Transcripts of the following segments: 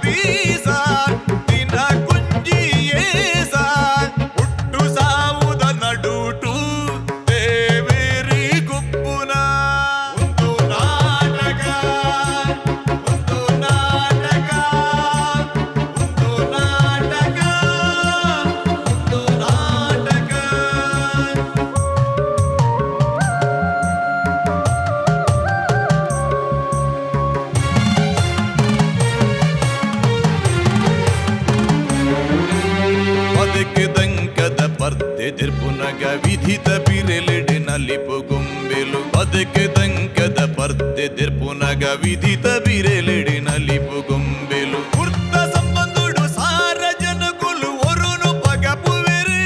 ಪಾರದೀಸ ದಿನ ಕುಂಜಿ ಏಸ ಹುಟ್ಟು ಸಾವುದ ನಡುಟು ದೇವೇರಿ ಗುಪ್ಪುನ ಒಂದು ನಾಟಕ ಒಂದು ನಾಟಕ ಒಂದು ನಾಟಕ ಒಂದು ನಾಟಕ. ಬದುಕು ದಂಕದ ಪರ್ದೆ ದಿರ್ಪುನಗ ವಿಧಿತ ಬಿರೆಲೆಡೆ ನಲಿಪು ಗೊಂಬೆಲು. ಬದುಕು ದಂಕದ ಪರ್ದೆ ದಿರ್ಪುನಗ ವಿಧಿತ ಬಿರೆಲೆಡೆ ನಲಿಪು ಗೊಂಬೆಲು. ಕುರ್ತ ಸಂಬಂಧುಡು ಸಾರ ಜನಕುಲು ಒರುನು ಪಗಪುವೆರೆ.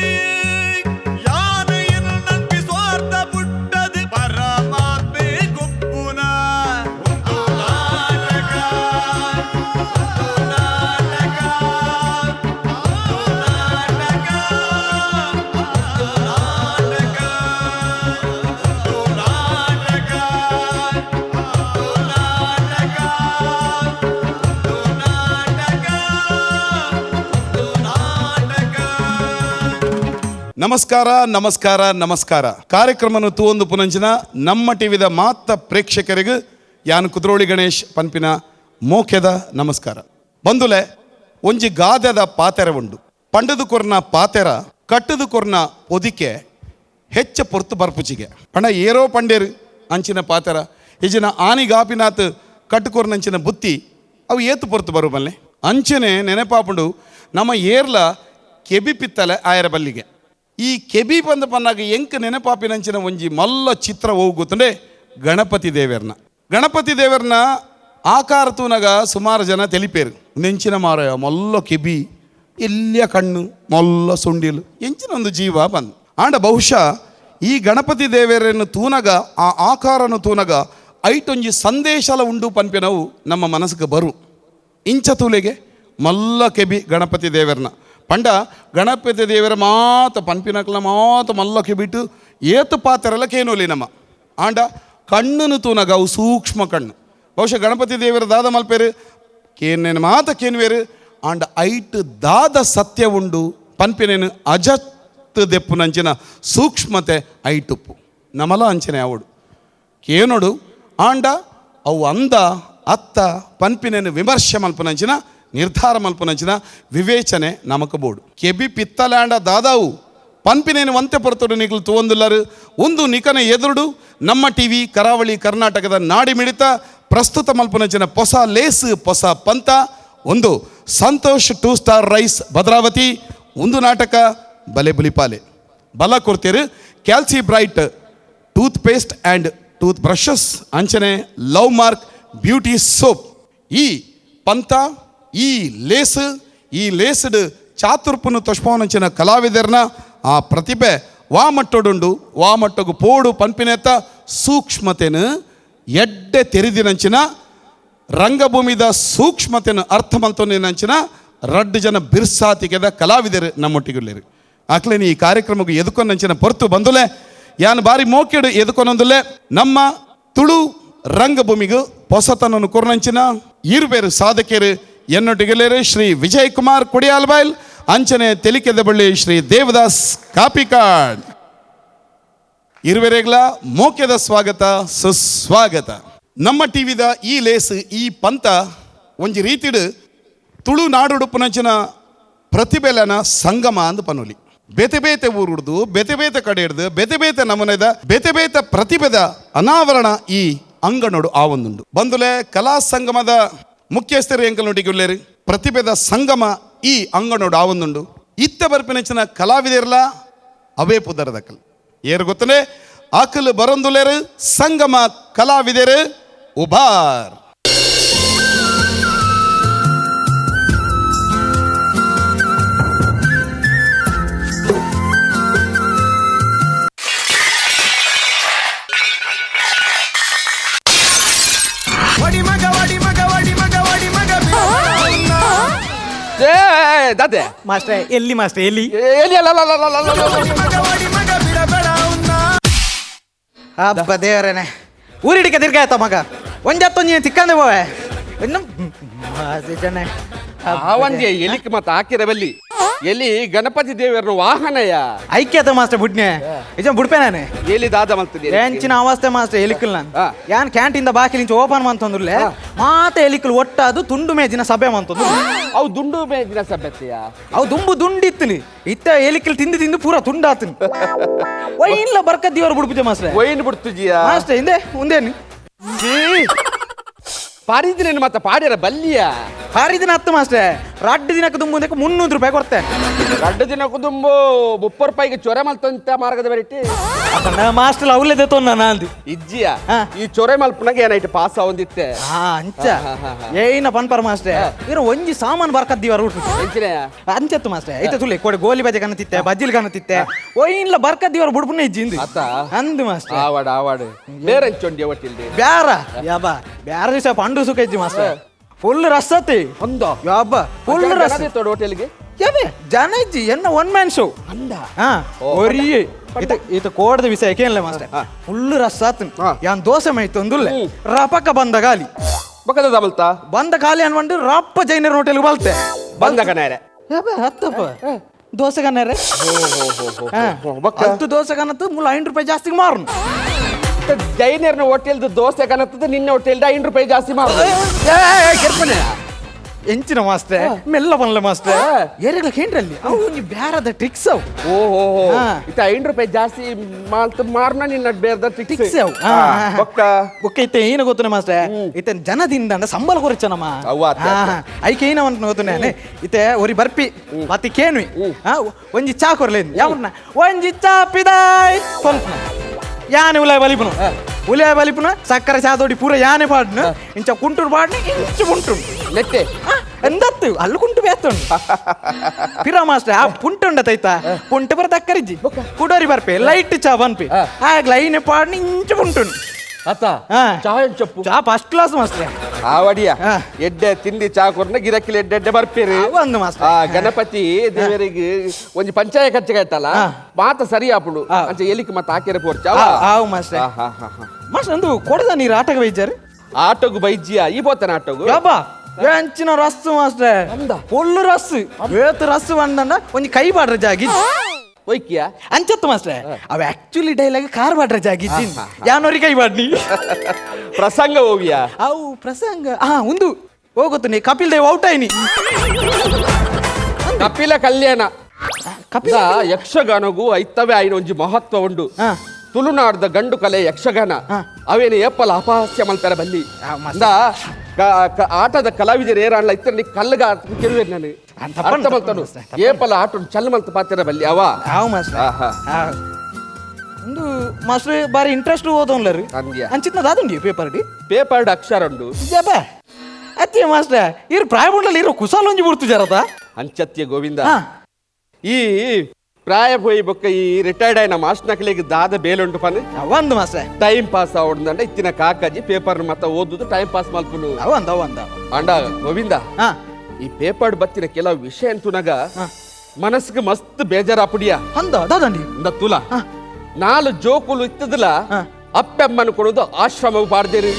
ಯಾನ ಎನ್ನು ನಂಬಿ ಸ್ವಾರ್ಥ ಪುಟ್ಟದು ಪರಮಾತ್ಮೆ ಗುಪ್ಪುನ. ಒಂದು ನಾಟಕ ಒಂದು ನಾಟಕ ಒಂದು ನಾಟಕ ಒಂದು ನಾಟಕ ಒಂದು ನಾಟಕ ಒಂದು ನಾಟಕ ಒಂದು ನಾಟಕ ಒಂದು ನಾಟಕ. ನಮಸ್ಕಾರ ನಮಸ್ಕಾರ ನಮಸ್ಕಾರ. ಕಾರ್ಯಕ್ರಮನ ತೂವೊಂದು ಪುನಂಚಿನ ನಮ್ಮ ಟಿವಿದ ಮಾತ ಪ್ರೇಕ್ಷಕರಿಗೆ ಯಾನ್ ಕುದ್ರೋಳಿ ಗಣೇಶ್ ಪನ್ಪಿನ ಮೋಕೆದ ನಮಸ್ಕಾರ. ಬಂದುಲೆ ಒಂಜಿ ಗಾದೆದ ಪಾತೆರ ಉಂಡು. ಪಂಡದು ಕೊರ್ನ ಪಾತೆರ ಕಟ್ಟದು ಕೊರ್ನ ಪೊದಿಕೆ ಹೆಚ್ಚ ಪೊರ್ತು ಬರ್ಪುಚಿಗೆ. ಪಂಡ ಏರೋ ಪಂಡೇರು ಅಂಚಿನ ಪಾತೆರ ಇಜಿನ ಆನಿ ಗಾಪಿನಾತ್ ಕಟ್ಟುಕೊರ್ನಂಚಿನ ಬುತ್ತಿ ಅವು ಏತು ಪೊರ್ತು ಬರು ಬಲ್ಲೆ. ಅಂಚನೆ ನೆನಪಾಪುಂಡು ನಮ್ಮ ಏರ್ಲ ಕೆಬಿ ಪಿತ್ತಲೆ ಆಯರ ಬಲ್ಲಿಗೆ. ಈ ಕೆಬಿ ಬಂದ ಪನ್ನಾಗ ಎಂಕ್ ನೆನಪಾಪಿನಂಚಿನ ಒಂಜಿ ಮಲ್ಲ ಚಿತ್ರ ಹೋಗುತ್ತಂಡೆ ಗಣಪತಿ ದೇವರ್ನ. ಗಣಪತಿ ದೇವರ್ನ ಆಕಾರ ತೂನಗ ಸುಮಾರು ಜನ ತೆಲಿಪೇರು ನೆಂಚಿನ ಮಾರಾಯ ಮಲ್ಲ ಕೆಬಿ ಎಲ್ಲಿಯ ಕಣ್ಣು ಮಲ್ಲ ಸೊಂಡಿಲು ಎಂಚಿನ ಒಂದು ಜೀವ ಬಂದು. ಆಂಡ ಬಹುಶಃ ಈ ಗಣಪತಿ ದೇವರನ್ನು ತೂನಗ ಆ ಆಕಾರನು ತೂನಗ ಐಟೊಂಜಿ ಸಂದೇಶಲ ಉಂಡು ಪನ್ಪಿನವು ನಮ್ಮ ಮನಸ್ಸಿಗೆ ಬರು. ಇಂಚ ತೂಲೆಗೆ ಮಲ್ಲ ಕೆಬಿ ಗಣಪತಿ ದೇವರನ್ನ ಪಂಡ ಗಣಪತಿ ದೇವರ ಮಾತ ಪನ್ಪಿನಕ್ಲ ಮಾತ ಮಲ್ಲ ಕೆಬಿಟ್ಟು ಏತು ಪಾತೆರಲ್ಲ ಕೇನೋಲಿ ನಮ್ಮ. ಆಂಡ ಕಣ್ಣನು ತೂನಗ ಅವು ಸೂಕ್ಷ್ಮ ಕಣ್ಣು. ಬಹುಶಃ ಗಣಪತಿ ದೇವರ ದಾದ ಮಲ್ಪೇರು ಕೇನೇನು ಮಾತ ಕೇನ್ವೇರು. ಆಂಡ ಐಟ್ ದಾದ ಸತ್ಯ ಉಂಡು ಪನ್ಪಿನೇನು ಅಜತ್ ದೆಪ್ಪುನಂಚಿನ ಸೂಕ್ಷ್ಮತೆ ಐಟುಪ್ಪು ನಮಲ ಅಂಚನೆ ಅವಡು ಕೇನೋಡು. ಆಂಡ ಅವು ಅಂದ ಅತ್ತ ಪನ್ಪಿನೇನು ವಿಮರ್ಶೆ ಮಲ್ಪುನಂಚಿನ ನಿರ್ಧಾರ ಮಲ್ಪುನಂಚಿನ ವಿವೇಚನೆ ನಮಕ ಬೋಡು. ಕೆಬಿ ಪಿತ್ತಲಾಂಡ ದಾದಾವು ಪನ್ಪಿನೇನು ಒಂತೆ ಪೊರ್ತುಡು ನಿಕಲು ತೂವೊಂದುಲ್ಲರು. ಒಂದು ನಿಕನ ಎದುರುಡು ನಮ್ಮ ಟಿವಿ ಕರಾವಳಿ ಕರ್ನಾಟಕದ ನಾಡಿ ಮಿಡಿತ ಪ್ರಸ್ತುತ ಮಲ್ಪುನಂಚಿನ ಪೊಸ ಲೇಸ್ ಪೊಸ ಪಂತ ಒಂದು ಸಂತೋಷ್ 2 ಸ್ಟಾರ್ ರೈಸ್ ಭದ್ರಾವತಿ ಒಂದು ನಾಟಕ ಬಲೆ ಬುಲಿಪಾಲೆ ಬಲ ಕೊಡ್ತೀರು ಕ್ಯಾಲ್ಸಿ bright tooth paste and tooth brushes ಅಂಚನೆ love mark beauty soap. ಈ ಪಂತ ಈ ಲೇಸ್ ಈ ಲೇಸ್ಡ್ ಚಾತುರ್ಪುನು ತೊಷ್ಪವನಂಚಿನ ಕಲಾವಿದರ್ನ ಆ ಪ್ರತಿಭೆ ವಾಮಟ್ಟೊಡುಂಡು ವಾಮಟ್ಟಗು ಪೋಡು ಪನ್ಪಿನೆತ್ತ ಸೂಕ್ಷ್ಮತೆನು ಎಡ್ಡೆ ತೆರಿದಿನಂಚಿನ ರಂಗಭೂಮಿದ ಸೂಕ್ಷ್ಮತೆಯನ್ನು ಅರ್ಥ ಮಲ್ತೊಂದಿನಂಚಿನ ರಡ್ಡು ಜನ ಬಿರ್ಸಾತಿಗೆದ ಕಲಾವಿದರು ನಮ್ಮೊಟ್ಟಿಗುಳ್ಳೇರು. ಆಕ್ಲೇನಿ ಈ ಕಾರ್ಯಕ್ರಮಕ್ಕೆ ಎದುಕೊಂದಂಚಿನ ಪೊರ್ತು ಬಂದುಲೆ ಯಾನ್ ಬಾರಿ ಮೋಕೆಡು ಎದುಕೊನೊಂದುಲೆ ನಮ್ಮ ತುಳು ರಂಗಭೂಮಿಗೂ ಪೊಸತನನ್ನು ಕೊರ್ನಂಚಿನ ಇರುಬೇರು ಸಾಧಕರು ಎನ್ನೊಟ್ಟಿಗೆಲ್ಲೇರು ಶ್ರೀ ವಿಜಯ್ ಕುಮಾರ್ ಕೊಡಿಯಾಲ್ಬೈಲ್ ಅಂಚನೆ ತೆಲಿಕೆದಬಳ್ಳಿ ಶ್ರೀ ದೇವದಾಸ್ ಕಾಪಿಕಾಡ್. ಇರುವೆರೆಗ್ಲ ಮೋಕೆದ ಸ್ವಾಗತ ಸುಸ್ವಾಗತ. ನಮ್ಮ ಟಿವಿದ ಈ ಲೇಸ್ ಈ ಪಂತ ಒಂಜಿ ರೀತಿಡು ತುಳು ನಾಡುಡುಪ್ಪುನಂಚಿನ ಪ್ರತಿಭೆಲನ ಸಂಗಮ ಅಂದ್ ಪನೊಲಿ. ಬೇತೆ ಬೇತೆ ಊರುಡ್ದು ಬೇತೆ ಬೇತೆ ಕಡೆ ಹಿಡ್ದು ಬೇತೆ ಬೇತೆ ನಮೂನೆದ ಬೇತೆ ಬೇತೆ ಪ್ರತಿಭೆದ ಅನಾವರಣ ಈ ಅಂಗನೋಡು ಆ ಒಂದುಂಡು. ಬಂದುಲೆ ಕಲಾ ಸಂಗಮದ ಮುಖ್ಯಸ್ಥರು ಎಂಕಲ್ನೊಟ್ಟಿಗೆ ಪ್ರತಿಭೆದ ಸಂಗಮ ಈ ಅಂಗನೋಡು ಆ ಒಂದುಂಡು. ಇತ್ತ ಬರ್ಪಿನಂಚಿನ ಕಲಾವಿದರ್ಲ ಅವೇ ಪುದರದಕಲ್ ಏರು ಗೊತ್ತನೆ ಆಕಲ್ ಬರೊಂದುಲೇರು ಸಂಗಮ ಕಲಾವಿದರು ಉಬಾರ್. ಏ ದಾತೆ. ಮಾಸ್ಟ್ರೆ ಎಲ್ಲಿ ಮಾಸ್ಟ್ರೆ ಎಲ್ಲಿ? ಎಲ್ಲಿ ಅಲ್ಲ ಅಲ್ಲ ಅಲ್ಲ ಅಲ್ಲ ಅಲ್ಲ. ಹಬ್ಬ ದೇವರೇನೆ ಊರಿಡಿಕೆ ತಿರ್ಗ ಆಯ್ತ ಮಗ ಒಂಜತ್ತೊಂಜಿ ತಿಕ್ಕಂದೆ ಹೋವೆ ಇನ್ನು ಜನ. ಆವಂದ್ಯ ಎಲಿಕ್ ಮತ್ತ ಹಾಕಿರಬಲ್ಲಿ ಎಲಿ ಗಣಪತಿ ದೇವರನ್ನು ವಾಹನಯ ಐಕ್ಯತ ಮಾಸ್ಟರ್ ಬುಡ್ನೆ ನಿಜ ಬುಡ್ಪೆ ನಾನು ಎಲಿ ದಾದ ಮಲ್ತದೆ ಎಂಚಿನ ಅವಸ್ಥೆ ಮಾಸ್ಟರ್ ಎಲಿಕಲ್ ನಾನು ಯಾನ್ ಕ್ಯಾಂಟೀನ್ ಬಾಕಿಲಿಂಚ ಓಪನ್ ಮಂತಂದ್ರಲೆ ಮಾತ ಎಲಿಕಲ್ ಒಟ್ಟಾದು ತುಂಡು ಮೇಜಿನ ಸಭೆ ಮಂತಂದ್ರು. ಅವು ದುಂಡು ಮೇಜಿನ ಸಭೆತ್ತೆಯ? ಅವು ದುಂಬು ದುಂಡಿತ್ತು, ಇತ್ತ ಎಲಿಕಲ್ ತಿಂದು ತಿಂದು ಪೂರ ತುಂಡಾತು. ವೈನ್ಲ ಬರ್ಕತ್ ದೇವರು ಬುಡ್ಪುಜೆ ಮಾಸ್ಟರ್. ವೈನ್ ಬಿಡ್ತುಜಿಯ ಮಾಸ್ಟರ್ ಹಿಂದೆ ಉಂದೇನು ಪಾರಿದಿನ ಮತ್ತ ಪಾಡ್ಯರ ಬಲ್ಲಿಯ? ಪಾರಿದಿನ ಹತ್ತು ಮಾಸ್ಟರ್, ರಡ್ಡು ದಿನಕ್ಕೆ ದುಂಬು 300 ರೂಪಾಯಿ ಕೊಡ್ತೆ. ರಡ್ಡು ದಿನಕ್ಕೂ ದುಂಬು 30 ರೂಪಾಯಿಗೆ ಚೊರೆ ಮಲ್ತಂತ ಮಾರ್ಗದ ಬೆರಿಟಿ ಮಾಸ್ಟರ್ ಅವಲೇದೆ ತೊನ್ನ ನಾಂದು ಇಜ್ಜಿಯ ಈ ಚೊರೆ ಮಲ್ಪನಾಗ ಏನಾಯ್ತು ಪಾಸ್ ಅವಂದಿತ್ತೆ. ಅಂಚ ಏನ ಪನ್ಪರ್ ಮಾಸ್ಟರ್ ಇರೋ ಒಂಜಿ ಸಾಮಾನು ಬರ್ಕದ್ದೀವ ರೂಟ್ ಅಂಚತ್ತು ಮಾಸ್ಟರ್ ಐತೆ ತುಳಿ ಕೊಡಿ ಗೋಲಿ ಬಜೆ ಕನತಿತ್ತೆ ಬಜ್ಜಿಲ್ ಕನತಿತ್ತೆ ಒಯ್ಯಿನ್ಲ ಬರ್ಕದ್ದೀವರ ಬುಡ್ಪುನ ಇಜ್ಜಿ ಅಂದು ಮಾಸ್ಟರ್. ಆವಾಡ ಆವಾಡು ಬೇರೆ ಚೊಂಡಿ ಒಟ್ಟಿಲ್ದಿ ಬ್ಯಾರ ಯಾಬ ಬ್ಯಾರ ದಿವಸ ಪಂಡು ಸುಖ ಇಜ್ಜಿ ಮಾಸ್ಟರ್, ಫುಲ್ ರಸ್ ಅತಿ ಒಂದೋ ಯಾಬ ಫುಲ್ ರಸ್ ಹೋಟೆಲ್ಗೆ ಯಾಬೆ ಜನ ಇಜ್ಜಿ ಎನ್ನ one man show ಅಂದ ಒರಿಯೇ ಈತ ಕೋಡದ ವಿಷಯ ಏನಿಲ್ಲ master, full rush ಆತು. ಯಾನ್ ದೋಸೆ ಮೈತೊಂದುಲ್ಲೆ ರಪಕ್ಕ ಬಂದ ಗಾಲಿ ಬಕ್ಕದ ಬಲ್ತಾ ಬಂದ ಖಾಲಿ ಅನ್ಕೊಂಡು ರಪ್ಪ ಜೈನರ್ ಹೋಟೆಲ್ಗೆ ಬಲ್ತೆ ಬಂದ ಕನಾರೆ ಹತ್ತಪ್ಪ ದೋಸೆ ಕನಾರೆ ಹತ್ತು ದೋಸೆ ಕನತ್ತು ಮುಲ್ಲ 5 ರೂಪಾಯಿ ಜಾಸ್ತಿ ಮಾರು. ಜೈನರ್ನ ಹೋಟೆಲ್ದು ದೋಸೆ ಕನತ್ತದ ನಿನ್ನ ಹೋಟೆಲ್ದ 5 ರೂಪಾಯಿ ಜಾಸ್ತಿ ಮಾರು. ಎಂಚಿನ ಮಾಸ್ಟರ್ ಮೆಲ್ಲ ಬನ್ಲ ಮಾಸ್ಟರ್ ಏರಿಗಳ ಕೇಂದ್ರಲ್ಲಿ ಅವು ಒಂಜಿ ಬ್ಯಾರದ ಟ್ರಿಕ್ಸ್ ಅವು. ಓಹೋ ಇತ್ತ 5 ರೂಪಾಯಿ ಜಾಸ್ತಿ ಮಾಲ್ತ ಮಾರ್ನ ನಿನ್ನ ಬೇರದ ಟ್ರಿಕ್ಸ್ ಅವು. ಬೊಕ್ಕ ಬೊಕ್ಕ ಇತ್ತ ಏನು ಗೊತ್ತನೆ ಮಾಸ್ಟರ್, ಇತ್ತ ಜನದಿಂದ ಸಂಬಳ ಕೊರಚನಮ್ಮ ಐಕೆ ಏನ ಅಂತ ಗೊತ್ತನೆ ಇತ್ತೆ ಒರಿ ಬರ್ಪಿ ಮತ್ತೆ ಕೇನ್ವಿ ಒಂಜಿ ಚಾ ಕೊರ್ಲೇನ್ ಯಾವನ್ನ ಒಂಜಿ ಚಾ ಪಿದಾಯ್ ಪಂಪ್ನ ಯಾನೆ ಉಲಾಯ್ ಬಲಿಪುನು ಉಲಾಯ್ ಬಲಿಪುನ ಸಕ್ಕರೆ ಚಾದೋಡಿ ಪೂರ ಯಾನೆ ಪಾಡ್ನು ಇಂಚ ಕುಂಟೂರು ಪಾಡ್ನು ಇಂಚು ಕುಂಟು ನೆಟ್ಟೆ ಎಂದತ್ತು ಅಲ್ಲು ಕುಂಟು ಬೇತುಂಡು ಪಿರ ಮಾಸ್ಟರ್ ಆ ಪುಂಟು ಉಂಡತೈತ ಪುಂಟು ಬರ ತಕ್ಕರಿಜ್ಜಿ ಕುಡೋರಿ ಬರ್ಪೆ ಲೈಟ್ ಚಾ ಬನ್ಪಿ ಆಗ ಲೈನ್ ಪಾಡ್ನು ಇಂಚು ಪುಂಟುಂಡು ಅತ್ತ ಚಾ ಚಪ್ಪು ಚಾ first class master. ಆವಡಿಯ ಎಡ್ಡೆ ತಿಂಡಿ ಚಾ ಕೊರ್ನ ಗಿರಕಿಲ್ ಎಡ್ಡೆ ಎಡ್ಡೆ ಬರ್ಪೇರಿ ಒಂದು ಮಾಸ್ಟರ್. ಆ ಗಣಪತಿ ದೇವರಿಗೆ ಒಂಜಿ ಪಂಚಾಯ ಖರ್ಚಿಗಾಯ್ತಲ್ಲ ಮಾತ ಸರಿ ಆಪುಡು ಅಂಚ ಎಲಿಕ್ ಮತ್ತೆ ಹಾಕಿರ ಪೋರ್ಚ ಆವು ಮಾಸ್ಟರ್. ಮಾಸ್ಟರ್ ಒಂದು ಕೊಡದ ನೀರು ಆಟಕ್ಕೆ ಬೈಜಾರು ಆಟೋಗು ಬೈಜಿಯ ಈ ಬೋತನ ಆಟೋಗು ಯಾಬಾ ಎಂಚಿನ ರಸ್ಸು ಮಾಸ್ಟರ್ ಫುಲ್ ರಸ್ಸು ಏತ್ ರಸ್ಸು ಬಂದಂಡ ಒಂಜಿ ಕೈ ಬಾಡ್ರ ಜಾಗಿ ಒಯ್ಕಿಯ ಅಂಚತ್ತು ಮಾಸ್ಟರ್ ಅವ actually dialogue car ಬಾಡ್ರ ಜಾಗಿ ಯಾನೋರಿ ಕೈ ಬಾಡ್ನಿ ಪ್ರಸಂಗ ಓವಿಯ ಅವು ಪ್ರಸಂಗ ಹಾ ಒಂದು ಹೋಗುತ್ತು ನೀ ಕಪಿಲ್ ದೇವ್ ಔಟ್ ಆಯ್ನಿ ಕಪಿಲ ಕಲ್ಯಾಣ ಕಪಿಲ ಯಕ್ಷಗಾನಗೂ ಐತವೇ ಆಯ್ನ ಒಂಜಿ ಮಹತ್ವ ಉಂಡು. ತುಳುನಾಡ್ದ ಗಂಡು ಕಲೆ ಯಕ್ಷಗಾನ ಅವೇನು ಏಪಲ ಅಪಹಾಸ್ಯ ಮಲ್ಪೆರ ಬಲ್ಲಿ ಆಟದ ಕಲಾವಿದರು ಏರಾಣ್ಲ ಇತ್ತರಲ್ಲಿ ಕಲ್ಲಗ ಕೆರುವೆ ನಾನು ಅರ್ಥ ಮಲ್ತನು ಏಪಲ ಆಟ ಚಲ್ ಮಲ್ತ ಪಾತಿರ ಬಲ್ಲಿ ಅವ ಒಂದು ಮಾಸ್ಟರ್ ಬಾರಿ ಇಂಟ್ರೆಸ್ಟ್ ಓದೋನ್ಲರು ಅಂಚಿತ್ನ ದಾದುಂಡಿ paper D paper ಅಕ್ಷರ ಉಂಡು ಜಬ ಅತ್ತೆ ಮಾಸ್ಟರ್ ಇರು ಪ್ರಾಯಬುಂಡಲ್ಲಿ ಇರೋ ಕುಸಾಲೊಂಜಿ ಬಿಡ್ತು ಜರತ ಅಂಚತ್ಯ ಗೋವಿಂದ ಈ ಪ್ರಾಯ ಪೋಯಿ ಬೊಕ್ಕ ಈ ರಿಟೈರ್ಡ್ ಆಯ್ನ ಮಾಸ್ಟರ್ ದಾದ ಬೇಲುಂಟು ಪನ್ ಒಂದು master time pass ಆವಡ್ದಂಡ ಇತ್ತಿನ ಕಾಕಾಜಿ ಪೇಪರ್ ಮತ್ತ ಓದುದು ಟೈಮ್ ಪಾಸ್ ಮಲ್ಪುನು ಅವಂದ ಅವಂದ ಅಂಡ ಗೋವಿಂದ ಈ ಪೇಪರ್ ಬತ್ತಿನ ಕೆಲವು ವಿಷಯ ಅಂತುನಗ ಮನಸ್ಸಿಗೆ ಮಸ್ತ್ ಬೇಜಾರಾಪುಡಿಯ ಅಂದ ದಾದಂಡಿ ಅಂದ ತುಲ ನಾಲು ಜೋಕುಲು ಇತ್ತದಲ ಅಪ್ಪೆಮ್ಮನ ಕೊಡೋದು ಆಶ್ರಮ ಬಾರ್ದೇರಿ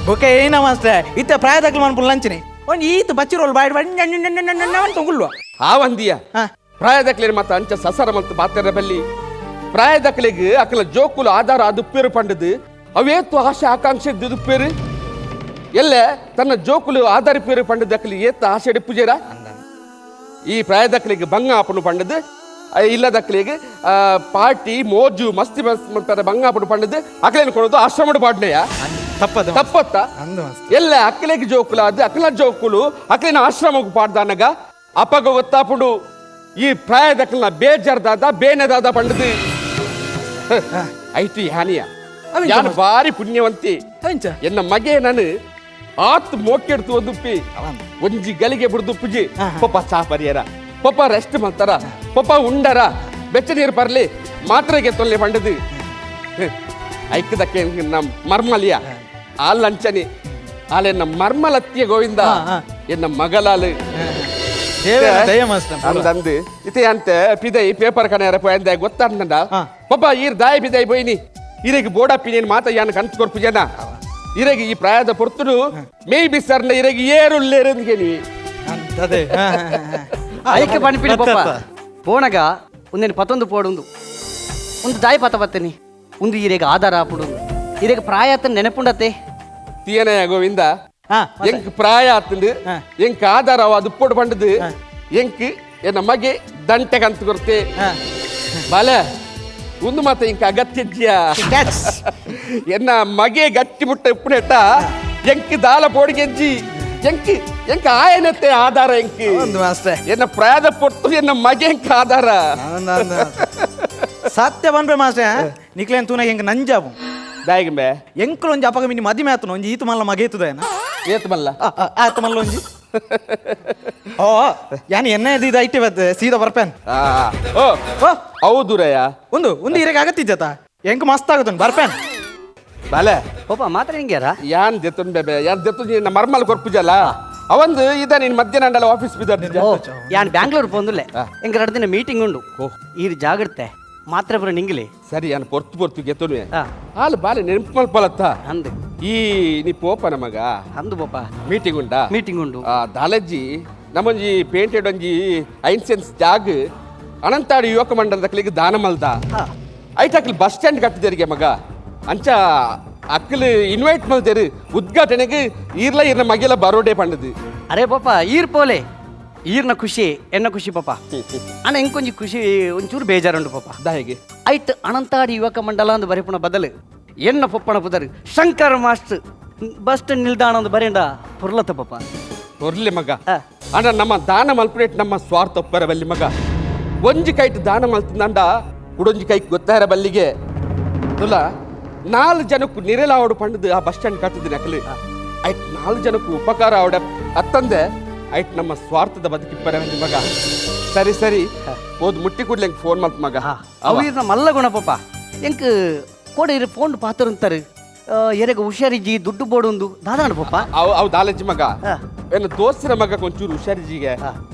ಬೊಕ್ಕ ಏನ ಮಾಸ್ಟರ್ ಇತ್ತ ಪ್ರಾಯದಾಗ್ಲು ಮನ್ಪುಲ್ ಲಂಚನೆ ಒಂಜಿ ಈತ ಬಚ್ಚಿರೋಲ್ ಬಾಯ್ಡ್ ಬಾಯ್ಡ್ ಆ ವಂದಿಯ ಪ್ರಾಯದಕ್ಲೆ ಮತ್ತ ಅಂಚ ಸಸರ ಮತ್ತು ಬಾತೆರ ಬಲ್ಲಿ ಪ್ರಾಯದಕ್ಲೆಗ್ ಅಕಲ ಜೋಕುಲು ಆಧಾರ ಅದುಪ್ಪೇರು ಪಂಡದು ಅವೇತು ಆಶೆ ಆಕಾಂಕ್ಷೆ ದುದುಪ್ಪೇರು ಎಲ್ಲೆ ತನ್ನ ಜೋಕುಲು ಆಧಾರಿಪೇರು ಪಂಡದು ಅಕಲಿ ಏತ ಆಶೆ ಡಿಪ್ಪುಜೇರ ಈ ಪ್ರಾಯದಕ್ಲೆಗ್ ಬಂಗ ಆಪುನು ಪಂಡದು ಇಲ್ಲದಕ್ಲೆಗ್ ಪಾರ್ಟಿ ಮೋಜು ಮಸ್ತಿ ಮಸ್ತಿ ಬಂಗ ಆಪುನು ಪಂಡದು ಅಕಲೇನು ಕೊಡೋದು ಆಶ್ರಮಡು ಪಾಡ್ನೆಯ ತಪ್ಪದ ತಪ್ಪತ್ತ ಎಲ್ಲ ಅಕ್ಕಲೆಗ್ ಜೋಕುಲು ಅದು ಅಕಲ ಜೋಕುಲು ಅಕಲಿನ ಆಶ್ರಮಕ್ಕೆ ಪಾಡ್ದಾನಗ ಅಪ್ಪಗ ಗೊತ್ತಾಪುಡು ಈ ಪ್ರಾಯದಕ್ಕಲ್ನ ಬೇಜಾರ್ದಾದ ಬೇನೆದಾದ ಪಂಡದು ಐತು ಯಾನಿಯ ಯಾನು ಭಾರಿ ಪುಣ್ಯವಂತಿ ಎನ್ನ ಮಗೆ ನಾನು ಆತ್ ಮೋಕೆಡ್ತು ಒಂದುಪ್ಪಿ ಒಂಜಿ ಗಲಿಗೆ ಬಿಡ್ದುಪ್ಪುಜಿ ಪಪ್ಪ ಚಾ ಪರಿಯರ ಪಪ್ಪ ರೆಸ್ಟ್ ಮಾಡ್ತಾರ ಪಪ್ಪ ಉಂಡರ ಬೆಚ್ಚ ನೀರು ಬರ್ಲಿ ಮಾತ್ರೆಗೆ ತೊಲ್ಲೆ ಪಂಡದು ಐಕ್ಕದಕ್ಕೆ ನಮ್ಮ ಮರ್ಮಲಿಯ ಆಲ್ ಅಂಚನಿ ಆಲೆನ್ನ ಮರ್ಮಲತ್ತಿಯ ಗೋವಿಂದ ಎನ್ನ ಮಗಲಾಲು ಅಂದಂದು ಇತೆ ಅಂತೆ ಪಿದೈ ಪೇಪರ್ ಕಣೆಯರ ಪೋಯಂದೆ ಗೊತ್ತಾಂದ ಪಪ್ಪ ಈರ್ ದಾಯ ಪಿದೈ ಪೋಯಿನಿ ಇರೆಗ್ ಬೋಡಪ್ಪಿನೇನು ಮಾತ ಯಾನ್ ಕಂತು ಕೊರ್ಪು ಜನ ಇರೆಗ್ ಈ ಪ್ರಾಯದ ಪೊರ್ತುಡು ಮೇ ಬಿ ಸರ್ನ ಇರೆಗ್ ಏರುಲ್ಲೇರು ಕೇಳಿ ಅದೇ ಐಕೆ ಪನ್ಪಿನಿ ಪೊಪ್ಪ ಪೋಣಗ ಒಂದೇನು ಪತ್ತೊಂದು ಪೋಡುಂದು ಒಂದು ದಾಯಿ ಪತ ಬತ್ತನಿ ಒಂದು ಈರೆಗ ಆಧಾರ ಆಪುಡು ಈರೆಗ ಪ್ರಾಯ ಆತನ ನೆನಪುಂಡತ್ತೆ ತೀಯನಯ ಗೋವಿಂದ ಎಂಕ್ ಪ್ರಾಯ ಆತಂದು ಎಂಕ್ ಆಧಾರ ಅದು ಪೋಡು ಪಂಡದು ಎಂಕ್ ಎನ್ನ ಮಗೆ ದಂಟೆ ಕಂತು ಕೊರ್ತೆ ಬಾಲೆ ಒಂದು ಮಾತ ಇಂಕ ಅಗತ್ಯ ಎನ್ನ ಮಗೆ ಗಟ್ಟಿ ಮುಟ್ಟ ಉಪ್ಪುನೆಟ್ಟ ಎಂಕ್ ದಾಲ ಪೋಡಿಗೆಜ್ಜಿ ಎಂಕ್ ಎಂಕ್ ಆಯನತ್ತೆ ಆಧಾರ ಎಂಕ್ ಎನ್ನ ಪ್ರಾಯದ ಪೊಟ್ಟು ಎನ್ನ ಮಗೆ ಎಂಕ್ ಆಧಾರ. ಸತ್ಯ ಬನ್ಪೆ ಮಾಸ್ಟರ್ ನಿಕ್ಲೇನ್ ತೂನ ಎಂಕ್ ನಂಜಾಬು ದಾಯಿಗಂಬೆ ಎಂಕ್ಲು ಒಂಜಿ ಅಪಗ ಮಿನಿ ಮದಿಮೆ ಆತನ ಒಂಜಿ ಈತು ಮಲ್ಲ ಮಗೆ ಇತ್ತುದೇನ ಏತು ಮಲ್ಲ ಆತು ಮಲ್ಲ ಒಂಜಿ ಓ ಯಾನ್ ಎನ್ನ ಇದು ಐಟಿ ಬತ್ತೆ ಸೀದಾ ಬರ್ಪೇನ್. ಓ ಹೌದುರಯ್ಯ ಒಂದು ಒಂದು ಇರಕ್ಕೆ ಆಗತ್ತಿಜ್ಜತ ಎಂಕ್ ಮಸ್ತ್ ಆಗುತ್ತನ್ ಬರ್ಪೇನ್ ಬಾಲೆ ಪೊಪ್ಪ ಮಾತ್ರ ಹೆಂಗ್ಯಾರ ಯಾನ್ ದೆತ್ತುನ್ ಬೇಬೆ ಯಾನ್ ದೆತ್ತು ನಿನ್ನ ಮರ್ಮಲ್ ಕೊರ್ಪುಜಲ್ಲ ಅವಂದು ಇದ ನೀನ್ ಮಧ್ಯಾಹ್ನ ಆಫೀಸ್ ಬಿದ್ದಾರ. ಓ ಯಾನ್ ಬ್ಯಾಂಗ್ಳೂರ್ ಪೋಂದುಲ್ಲೆ ಎಂಕ್ ಎರಡು ದಿನ ಮೀಟಿಂಗ್ ಉಂಡು ಈರ್ ಜಾಗ್ರತೆ ಮಾತ್ರ ಬರ ನಿಂಗಿಲಿ. ಸರಿ ಯಾನ್ ಪೊರ್ತು ಪೊರ್ತು ಗೆತ್ತುನು ಹಾಲು ಬಾಲೆ ನೆನಪು ಮಲ್ಪಲತ್ತ ಅಂದು ಈ ನೀ ಪೋಪ ನಮಗ ಅಂದು ಪೋಪ ಮೀಟಿಂಗ್ ಉಂಡಾ ಮೀಟಿಂಗ್ ಉಂಡು ದಾಲಜ್ಜಿ ನಮ್ಮೊಂಜಿ ಪೇಂಟೆಡ್ ಒಂಜಿ ಐನ್ಸೆನ್ಸ್ ಜಾಗ್ ಅನಂತಾಡಿ ಯುವಕ ಮಂಡಲದ ಅಕ್ಲಿಗೆ ದಾನ ಮಲ್ದ ಐಟ್ ಅಕ್ಲಿ ಬಸ್ ಸ್ಟ್ಯಾಂಡ್ ಕಟ್ಟಿದರಿಗೆ ಮಗ ಅಂಚ ಅಕ್ಲು ಇನ್ವೈಟ್ ಮಲ್ದೇರು ಉದ್ಘಾಟನೆಗೆ ಈರ್ಲ ಈರ್ನ ಮಗಿಲ ಬರೋಡೆ ಪಂಡದು. ಅರೆ ಪಾಪ ಈರ್ ಪೋಲೆ ಈರ್ನ ಖುಷಿ ಎನ್ನ ಖುಷಿ ಪಾಪ ಅಣ್ಣ ಎಂಕೊಂಜಿ ಖುಷಿ ಒಂಚೂರು ಬೇಜಾರುಂಡು ಪಾಪ ದಾಯಿಗೆ ಐಟ್ ಅನಂತಾಡಿ ಯುವಕ ಮಂಡಲ ಅಂದು ಬರೆಪುಣ ಬದಲು ಎನ್ನ ಪೊಪ್ಪಣ ಪುದರ್ ಶಂಕರ್ ಮಾಸ್ಟರ್ ಬಸ್ ಸ್ಟ್ಯಾಂಡ್ ನಿಲ್ದಾಣ ಅಂದು ಬರೆಂಡ ಪೊರ್ಲತ್ತ ಪಾಪ ಹೊರ್ಲಿ ಮಗ ಅಣ್ಣ ನಮ್ಮ ದಾನ ಮಲ್ಪುನೇಟ್ ನಮ್ಮ ಸ್ವಾರ್ಥ ಒಪ್ಪರ ಬಲ್ಲಿ ಮಗ ಒಂಜಿ ಕೈಟ್ ದಾನ ಮಲ್ತಂದ ಕುಡೊಂಜಿ ಕೈಕ್ ಗೊತ್ತಾರ ಬಲ್ಲಿಗೆ ತುಲ ನಾಲ್ ಜನಕ್ಕೂ ನಿರೆಲ ಅವಡು ಪಂಡದು ಆ ಬಸ್ ಸ್ಟ್ಯಾಂಡ್ ಕಟ್ಟಿದ್ದೀನಿ ಅಕಲಿ ಐಟ್ ನಾಲ್ ಜನಕ್ಕೂ ಉಪಕಾರ ಅವಡ ಅತ್ತಂದೆ ಐಟ್ ನಮ್ಮ ಸ್ವಾರ್ಥದ ಬದುಕಿಪ್ಪರ ಮಗ. ಸರಿ ಸರಿ ಹೋದ್ ಮುಟ್ಟಿ ಕೂಡ್ಲೆ ಫೋನ್ ಮಲ್ತ್ ಮಗ. ಅವು ಇರ್ನ ಮಲ್ಲ ಗುಣ ಪಾಪ ಎಂಕ್ ಕೋಡೆ ಇರು ಫೋನ್ ಪಾತ್ರ ಅಂತಾರೆ ಎರೆಗ ಹುಷಾರಿಜ್ಜಿ ದುಡ್ಡು ಬೋಡುಂದು ದಾದಾಣ ಪಾಪ. ಅವು ಅವು ದಾಲಜ್ಜಿ ಮಗ ಏನು ದೋಸ್ತಿನ ಮಗ ಕೊಂಚೂರು ಹುಷಾರಿಜಿಗೆ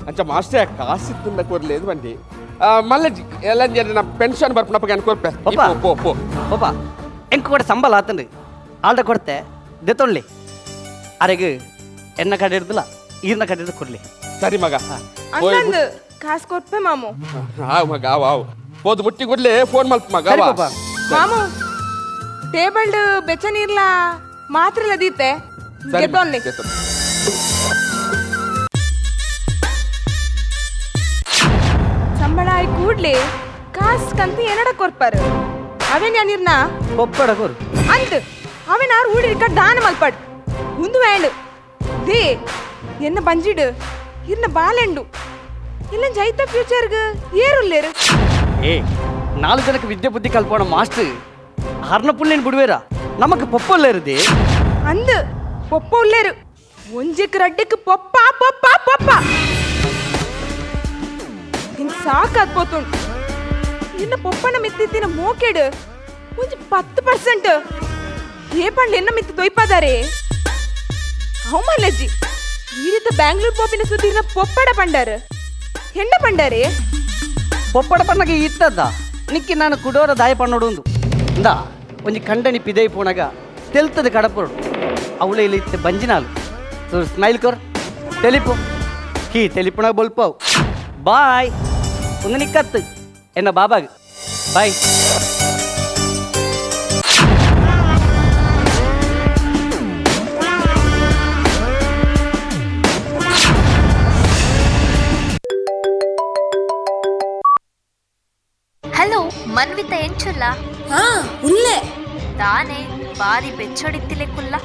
ಅಂಚ ಮಾಸ್ಟರ್ ಕಾಸು ತಿಂದ ಕೊರ್ಲಿ ಇದು ಬಂಡಿ ಮಲ್ಲಜ್ಜಿ ಎಲ್ಲ ನಮ್ಮ ಪೆನ್ಷನ್ ಬರ್ಪನಪ್ಪ ಕೊರ್ಪೆ ಪಪ್ಪ ಪೋ ಪೋ ಪಪ್ಪ ಎಂಕ್ ಕೂಡ ಸಂಬಳ ಆತಂಡು ಆಲ್ಡ ಕೊಡ್ತೆ ದೆತ್ತೊಳ್ಳಿ ಅರೆಗ್ ಎನ್ನ ಕಡೆ ಇರ್ದಿಲ್ಲ ಈರ್ನ ಕಡೆ ಹಿಡ್ದು ಕೊಡ್ಲಿ. ಸರಿ ಮಗ ಅಂದಂದು ಕಾಸು ಕೊರ್ಪೆ ಮಾಮು. ಆವ್ ಮಗ ಆವ್ ಆವ್ ಹೋದ್ ಮುಟ್ಟಿ ಕೂಡ್ಲೆ ಫೋನ್ ಮಲ್ಪ ಮಗ. ಸರಿ ಪಾಪ. ಮಾಮು ಟೇಬಲ್ ಬೆಚ್ಚ ನೀರ್ಲ ಮಾತ್ರ ದೀತೆ ಗೆದ್ದೊನ್ಲಿ. ಸಂಬಳ ಆಯ್ ಕೂಡ್ಲೆ ಕಾಸು ಕಂತು ಏನಡ ಕೊರ್ಪಾರು ಅವೇನ್ ಯಾನಿರ್ನ ಕೊಪ್ಪಡ ಕೊರು ಅಂತ್ ಅವೇನ್ ಆರು ಊಡಿರ್ಕ ದಾನ ಮಲ್ಪಡ್ ಉಂದು വേണ്ട they ಎನ್ನ ಬಂಜಿಡು ಇರ್ನ ಬಾಲೆಂಡು ಇಲ್ಲ ಜೈತ ಫ್ಯೂಚರ್ಗ್ ಏರುಲ್ಲೇರು. ಏ ನಾಲ್ಕು ಜನಕ್ಕೆ ವಿದ್ಯೆ ಬುದ್ಧಿ ಕಲ್ಪೋಣ ಮಾಸ್ಟರ್ ಹರ್ನ ಪುಳ್ಳಿನ ಬಿಡುವೇರ ನಮಕ್ ಪೊಪ್ಪಲ್ಲೇರುದೆ ಅಂದು ಪೊಪ್ಪ ಉಲ್ಲೇರು ಒಂಜಿಕ್ ರಡ್ಡಿಕ್ ಪೊಪ್ಪ ಪೊಪ್ಪ ಪೊಪ್ಪ ನಿಂಗೆ ಸಾಕಾದ್ ಪೋತುಂಡು ಇನ್ನ ಪೊಪ್ಪನ ಮಿತ್ತಿತ್ತಿನ ಮೋಕೆಡು ಒಂಜಿ 10% ಏ ಪಂಡ್ಲ ಎನ್ನ ಮಿತ್ತು ದೊಯ್ಪಾದಾರೆ ಅವಮಾಲಜ್ಜಿ ಈ ರೀತ ಬ್ಯಾಂಗ್ಳೂರ್ ಪೋಪಿನ ಸುದ್ದಿನ ಪೊಪ್ಪಡ ಪಂಡಾರ ಹೆಂಡ ಪಂಡಾರೆ ಪೊಪ್ಪಡ ಪಣ್ಣಗೆ ಇತ್ತದ ನಿಕ್ಕಿ ನಾನು ಕುಡೋರ ದಾಯ ಪಣ್ಣೋಡು ಇಂದ ಒಂಜಿ ಕಂಡನಿ ಪಿದೈ ಪೋಣಗ ತೆಲ್ತದ ಕಡಪೊಡು ಅವಳೆ ಇಲ್ಲಿ ಇತ್ತೆ ಬಂಜಿನಾಲು ಸೊ ಸ್ಮೈಲ್ ಕೊರ್ ತೆಲಿಪು ಹೀ ತೆಲಿಪುಣ ಬೊಲ್ಪವು ಬಾಯ್ ಒಂದು ನಿಕ್ಕತ್ತು ಎನ್ನ ಬಾಬಾಗ್ ಬಾಯ್. ಹಲೋ ಮನ್ವಿತ ಎಂಚುಲ್ಲ ಹಾ ಉಲ್ಲೆ ತಾನೆ ಬಾರಿ ಬೆಚ್ಚೊಡಿತ್ತಿಲೆ ಕುಲ್ಲ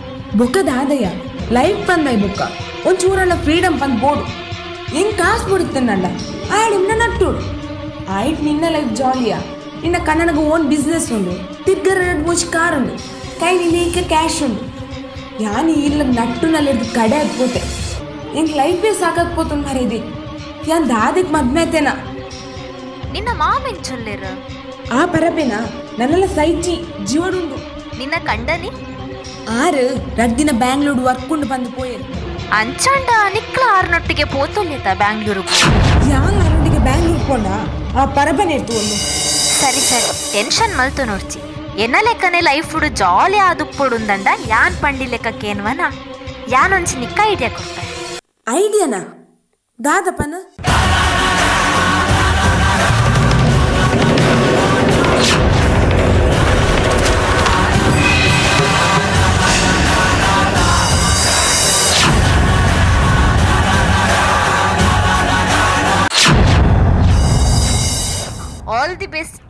ಬೊಕ್ಕದ ಆದಾಯ ಲೈಫ್ ಬಂದೈ ಬೊಕ್ಕ ಒಂಚೂರಲ್ಲ ಫ್ರೀಡಮ್ ಬಂದ್ ಬೋಡು ಹೆಂಗ್ ಕಾಸು ಬಿಡುತ್ತೆ ನಲ್ಲ ಆಡಿಮ್ನ ನಟ್ಟೋಡು ಆಯ್ತು ನಿನ್ನ ಲೈಫ್ ಜಾಲಿಯಾ ನಿನ್ನ ಕನ್ನಡಗ ಓನ್ ಬಿಸ್ನೆಸ್ ಉಂಡು ತಿರ್ಗರ ಎರಡು ಮೂಜಿ ಕಾರ್ ಉಂಡು ಕೈ ನಿನ್ನ ಕ್ಯಾಶ್ ಉಂಡು ಯಾನ್ ಇಲ್ಲ ನಟ್ಟು ನಲ್ಲಿರ್ದು ಕಡೆ ಹತ್ಕೋತೆ ಎಂಕ್ ಲೈಫೇ ಸಾಕಾಗ್ಪೋತು ಮರೇದಿ ಯಾನ್ ದಾದಿಕ್ ಮದ್ವೆ ಆತೇನಾ ನಿನ್ನ ಮಾಮೆಂಚುಲ್ಲೆರ್ ಆ ಪರಪೇನಾ ನನ್ನೆಲ್ಲ ಸೈಜಿ ಜೀವಡುಂಡು ನಿನ್ನ ಕಂಡನಿ ಆರು ರಡ್ದಿನ ಬ್ಯಾಂಗ್ಳೂರ್ ವರ್ಕ್ ಬಂದು ಪೋಯೆ ಅಂಚಾಂಡ ನಿಕ್ಲ ಆರ್ನೊಟ್ಟಿಗೆ ಪೋತೊಲ್ಲೇತ ಬ್ಯಾಂಗ್ಳೂರುಗು ಯಾನ್ ಅರೊಟ್ಟಿಗೆ ಬ್ಯಾಂಗ್ಳೂರ್ ಪೋಂಡ ಆ ಪರಪನೆ ಇರ್ತು ಒಂದು ಸರಿ ಸರಿ ಟೆನ್ಷನ್ ಮಲ್ತು ನೋಡ್ಚಿ ಎನ್ನ ಲೆಕ್ಕನೆ ಲೈಫ್ ಜಾಲಿ ಆದುಪ್ಪೊಡುಂದಂಡ ಯಾನ್ ಪಂಡಿ ಲೆಕ್ಕಕ್ಕೇನ್ವನ ಯಾನೊಂಚಿ ನಿಕ್ಕ ಐಡಿಯಾ ಕೊಡ್ತೆ ಐಡಿಯಾನಾ ದಾದಪ್ಪನ all the best.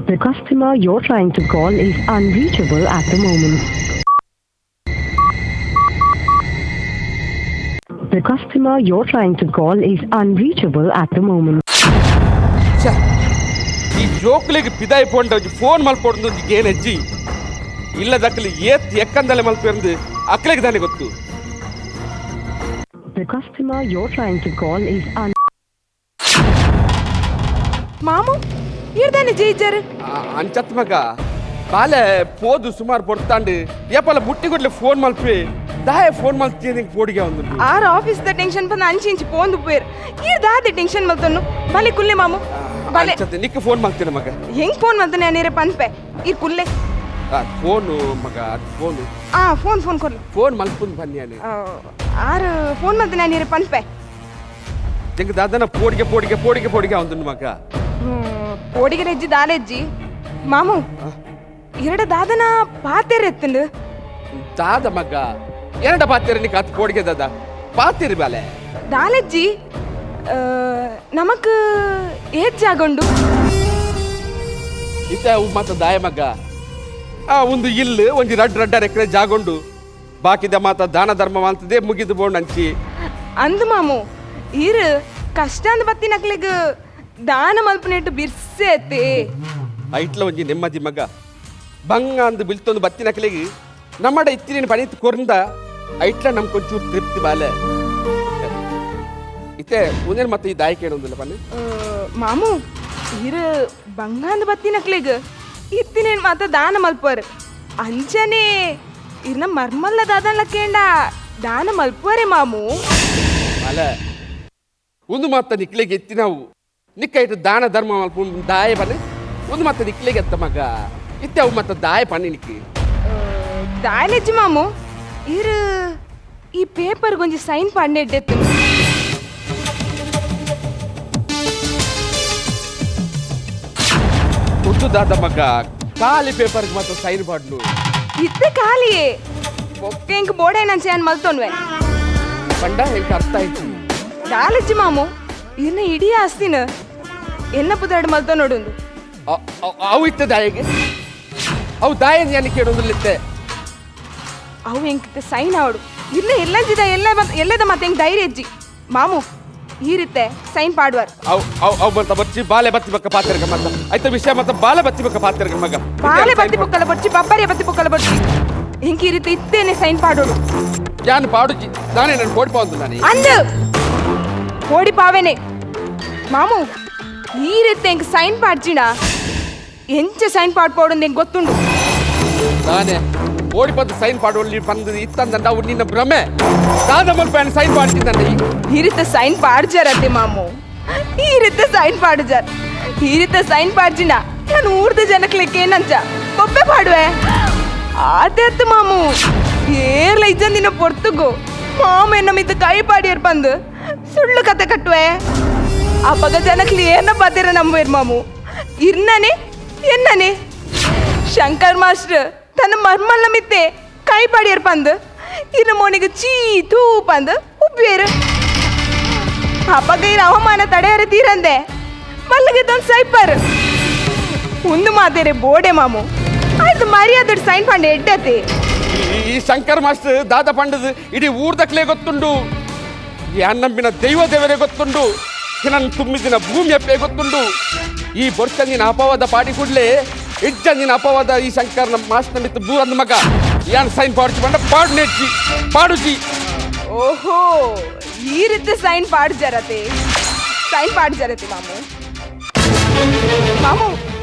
The customer you're trying to call is unreachable at the moment. The customer you're trying to call is unreachable at the moment. ಈ ಜೋಕ್ಲಿಗೆ ಪಿದಾಯಿ ಪೋಂಡ ಫೋನ್ ಮಲ್ಪೊಂದು ಗೇನ್ ಅಜ್ಜಿ ಇಲ್ಲದಕ್ಕಲಿ ಏತ್ ಎಕ್ಕಂದಲೆ ಮಲ್ಪೆಂದು ಅಕ್ಲೆಗೆ ತಾನೆ ಗೊತ್ತು. The customer you're trying to call is un ಮಾಮು ಇರ್ದಾನೆ ಜಯಿಜಾರು. ಅಂಚತ್ ಮಗ ಬಾಲೆ ಪೋದು ಸುಮಾರು ಪೊರ್ತಾಂಡು ಏಪಲ ಬುಟ್ಟಿ ಕೊಡ್ಲೆ ಫೋನ್ ಮಲ್ಪಿ ದಾಯ ಫೋನ್ ಮಲ್ತಿ ಪೋಡಿಗೆ ಒಂದು ಆರ್ ಆಫೀಸ್ the tension ಬಂದು ಅಂಚಿ ಇಂಚಿ ಪೋಂದು ಪೋಯರ್ ಈ ದಾದೆ ಟೆನ್ಷನ್ ಮಲ್ತನ್ನು ಬಲೆ ಕುಲ್ಲೆ ಮಾಮು ಬಲೆ. ಅಂಚತ್ ನಿಕ್ಕ ಫೋನ್ ಮಲ್ತಿನ ಮಗ. ಹೆಂಗ್ ಫೋನ್ ಮಲ್ತಾನೆ ಅನೇರೆ ಪನ್ಪೆ ಈ ಕುಲ್ಲೆ. ಫೋನು ಮಗ ಫೋನು. ಆ ಫೋನ್ ಫೋನ್ ಕೊರ್ಲು. ಫೋನ್ ಮಲ್ಪುಂದು ಬನ್ನಿ ಅನೆ. ಆರ್ ಫೋನ್ ಮಲ್ತಾನೆ ಅನೇರೆ ಪನ್ಪೆ. ಜಂಗ ದಾದನ ಪೋಡಿಗೆ ಪೋಡಿಗೆ ಪೋಡಿಗೆ ಪೋಡಿಗೆ ಒಂದು ಮಗ. ಪೋಡಿಗೆ ಹೆಜ್ಜಿ ದಾಲೆಜ್ಜಿ ಮಾಮು ಎರಡು ದಾದನ ಪಾತೆರೆ ಎತ್ತಂಡು. ದಾದ ಮಗ ಎರಡ ಪಾತೆರೆ ನಿಕ್ಕ ಅತ್ ಪೋಡಿಗೆ ದಾದ ಪಾತೆರಿ ಬಾಲೆ. ದಾಲೆಜ್ಜಿ ನಮಕ್ ಏಜ್ಜಾಗೊಂಡು ಇತ್ತೆ ಅವು ಮಾತ ದಾಯ ಮಗ ಆ ಒಂದು ಇಲ್ಲು ಒಂಜಿ ರಡ್ಡ್ ರಡ್ಡರ ಎಕರೆ ಜಾಗೊಂಡು ಬಾಕಿದ ಮಾತ ದಾನ ಧರ್ಮ ಮಾಡ್ತದೆ ಮುಗಿದು ಬೋಂಡ್ ಅಂಚಿ. ಅಂದು ಮಾಮು ಇರು ಕಷ್ಟ ಅಂದ್ ಬತ್ತಿ ನಕ್ಲಿಗ್ ದಾನ ಮಲ್ಪನೆಟ್ಟು ಬಿರ್ಸೆ ಅತ್ತೆ. ಐಟ್ಲ ಒಂಜಿ ನೆಮ್ಮದಿ ಮಗ ಬಂಗ ಅಂದು ಬಿಲ್ತೊಂದು ಬತ್ತಿ ನಕ್ಲಿಗೆ ನಮ್ಮಡ ಇತ್ತಿನ ಪಣಿತ್ ಕೊರ್ಂದ ಐಟ್ಲ ನಮ್ ಕೊಂಚೂರು ತೃಪ್ತಿ ಬಾಲೆ. ಇತ್ತೆ ಒಂದೇನು ಮತ್ತೆ ಈ ದಾಯ ಕೇಳೊಂದಿಲ್ಲ ಬನ್ನಿ. ಮಾಮು ಇರು ಬಂಗಾಂದ ಬತ್ತಿ ನಕ್ಲಿಗ್ ಇತ್ತಿನೇನು ಮಾತ ದಾನ ಮಲ್ಪರ್ ಅಂಚನೆ ಇರ್ನ ಮರ್ಮಲ್ಲ ದಾದನ್ಲ ಕೇಂಡ ದಾನ ಮಲ್ಪುವರೆ ಮಾಮು. ಅಲ್ಲ ಒಂದು ಮಾತ ನಿಕ್ಲಿಗೆ ಎತ್ತಿ ನಾವು ನಿಕ್ಕ ಇಟ್ಟು ದಾನ ಧರ್ಮ ಮಲ್ಪ ದಾಯ ಬನ್ನಿ ಒಂದು ಮಾತ ನಿಕ್ಲಿಗೆ ಎತ್ತ ಮಗ ಇತ್ತೆ ಅವು ಮತ್ತ ದಾಯ ಪನ್ನಿ ನಿಕ್ಕಿ. ದಾಯಲೆಜ್ಜಿ ಮಾಮು ಇರು ಈ ಪೇಪರ್ ಗೊಂಜಿ ಸೈನ್ ಪಾಡ್ನೆ ಇಡ್ಡೆತ್ತು. ಉದ್ದು ದಾದ ಮಗ ಖಾಲಿ ಪೇಪರ್ ಮಾತ್ರ ಸೈನ್ ಪಾಡ್ಲು. ಇತ್ತೆ ಖಾಲಿಯೇ ಬೊಕ್ಕೆ ಇಂಕ್ ಬೋಡೆ ನಂಚೆ ಅನ್ ಮಲ್ತೊನ್ವೆ. ಪಂಡ ಎಂಕ ಅರ್ಥ ಆಯ್ತು. ದಾಲೆಜ್ಜಿ ಮಾಮು ಇನ್ನ ಇಡೀ ಆಸ್ತಿನ ಎನ್ನ ಪುದಾಡ್ ಮಲ್ತೊ ನೋಡುಂದು. ಅವು ಇತ್ತೆ ದಾಯಿಗೆ ಅವು ದಾಯ ಜ್ಞಾನ ಕೇಳೋದಿಲ್ಲಿತ್ತೆ. ಅವು ಎಂಕಿತ್ತೆ ಸೈನ್ ಆವಡು ಇಲ್ಲ ಎಲ್ಲಂಜಿದ ಎಲ್ಲ ಎಲ್ಲದ ಮತ್ತೆ ಹೆಂಗ್ ಧೈರ್ಯ ಅಜ್ಜಿ ಮಾಮು ಈ ರೀತೆ ಸೈನ್ ಪಾಡುವಾರ್. ಅವು ಅವು ಅವು ಬರ್ತಾ ಬರ್ಚಿ ಬಾಲೆ ಬತ್ತಿ ಬಕ್ಕ ಪಾತಿರ್ಗ ಮತ್ತ ಆಯ್ತ ವಿಷಯ ಮತ್ತೆ ಬಾಲೆ ಬತ್ತಿ ಬಕ್ಕ ಪಾತಿರ್ಗ ಮಗ. ಬಾಲೆ ಬತ್ತಿ ಪೊಕ್ಕಲ ಬರ್ಚಿ ಬಬ್ಬರಿಯ ಬತ್ತಿ ಪೊಕ್ಕಲ ಬರ್ಚಿ ಹಿಂಗೆ ಈ ರೀತಿ ಇತ್ತೇನೆ ಸೈನ್ ಪಾಡೋಡು. ಯಾನು ಪಾಡುಜಿ ನಾನೇ ನಾನು ಓಡಿಪಾ ನಾನೇ ಅಂದು ಓಡಿ ಪಾವೇನೆ ಮಾಮು ಈ ರೀತಿ ಹೆಂಗ್ ಸೈನ್ ಪಾಡ್ಜಿಣ ಎಂಚ ಸೈನ್ ಪಾಡ್ಪೋಡು ಹೆಂಗ್ ಗೊತ್ತುಂಡು. ನಾನೇ ಓಡಿ ಬಂದು ಸೈನ್ ಪಾಡುವಲ್ಲಿ ಬಂದು ಇತ್ತಂದ ಅವು ನಿನ್ನ ಭ್ರಮೆ ದಾದ ಮಲ್ಪಾಯನ್ ಸೈನ್ ಪಾಡ್ತಿದ್ದಾನೆ. ಈ ರೀತಿ ಸೈನ್ ಪಾಡ್ಜಾರತ್ತೆ ಮಾಮು ಈ ರೀತಿ ಸೈನ್ ಪಾಡುಜಾರ್ ಈ ರೀತಿ ಸೈನ್ ಪಾಡ್ಜಿನ ನಾನು ಊರ್ದ ಜನಕ್ಲೆಕ್ಕೆ ಏನಂಚ ಒಬ್ಬೆ ಪಾಡುವೆ ಆದತ್ತು ಮಾಮು ಏರ್ಲ ಇಜ್ಜಂದಿನ ಪೊರ್ತುಗು ಮಾಮ ಎನ್ನ ಮಿತ್ತ ಕೈ ಪಾಡಿಯರ್ ಬಂದು ಸುಳ್ಳು ಕತೆ ಕಟ್ಟುವೆ ಅಪ್ಪಗ ಜನಕ್ಲಿ ಏನ ಬಾತಿರ ನಂಬುವೇರ್ ಮಾಮು ಇರ್ನನೆ ಎನ್ನನೆ ಶಂಕರ್ ಮಾಸ್ಟರ್ ತನ್ನ ಮರ್ಮಲ್ಲ ಮಿತ್ತೆ ಕೈ ಪಾಡಿಯರ್ ಪಂದು ಇರ್ನ ಮೋನಿಗೆ ಚೀ ತೂ ಪಂದು ಉಬ್ಬೇರು ಅಪ್ಪಗ ಇರ ಅವಮಾನ ತಡೆಯರ ತೀರಂದೆ ಮಲ್ಲಿಗೆ ತಂದು ಸೈಪರ್ ಒಂದು ಮಾತೇರೆ ಬೋಡೆ ಮಾಮು ಆಯ್ತು ಮರ್ಯಾದೆ ಸೈನ್ ಪಾಂಡೆ ಎಡ್ಡತಿ. ಈ ಶಂಕರ್ ಮಾಸ್ಟರ್ ದಾದ ಪಂಡದು ಇಡೀ ಊರ್ದಕ್ಲೇ ಗೊತ್ತುಂಡು ಯಾನ್ ನಂಬಿನ ದೈವ ದೇವರೇ ಗೊತ್ತುಂಡು ನನ್ನ ತುಂಬಿದಿನ ಭೂಮಿ ಅಪ್ಪೇ ಗೊತ್ತುಂಡು ಈ ಬೊರ್ಚಂದಿನ ಅಪವಾದ ಪಾಡಿ ಕೂಡಲೇ ಇಜ್ಜಂದಿನ ಅಪವಾದ ಈ ಶಂಕರ್ನ ಮಾಸ್ಟರ್ ಮಿತ್ತು ಬೂರಂದ ಮಗ ಯಾನ್ ಸೈನ್ ಪಾಡ್ಚಿ ಬಂಡ ಪಾಡು ನೆಚ್ಚಿ ಪಾಡುಜಿ. ಓಹೋ ಈ ರೀತಿ ಸೈನ್ ಪಾಡ್ಜರತೆ ಸೈನ್ ಪಾಡ್ಜರತೆ ಮಾಮು ಮಾಮು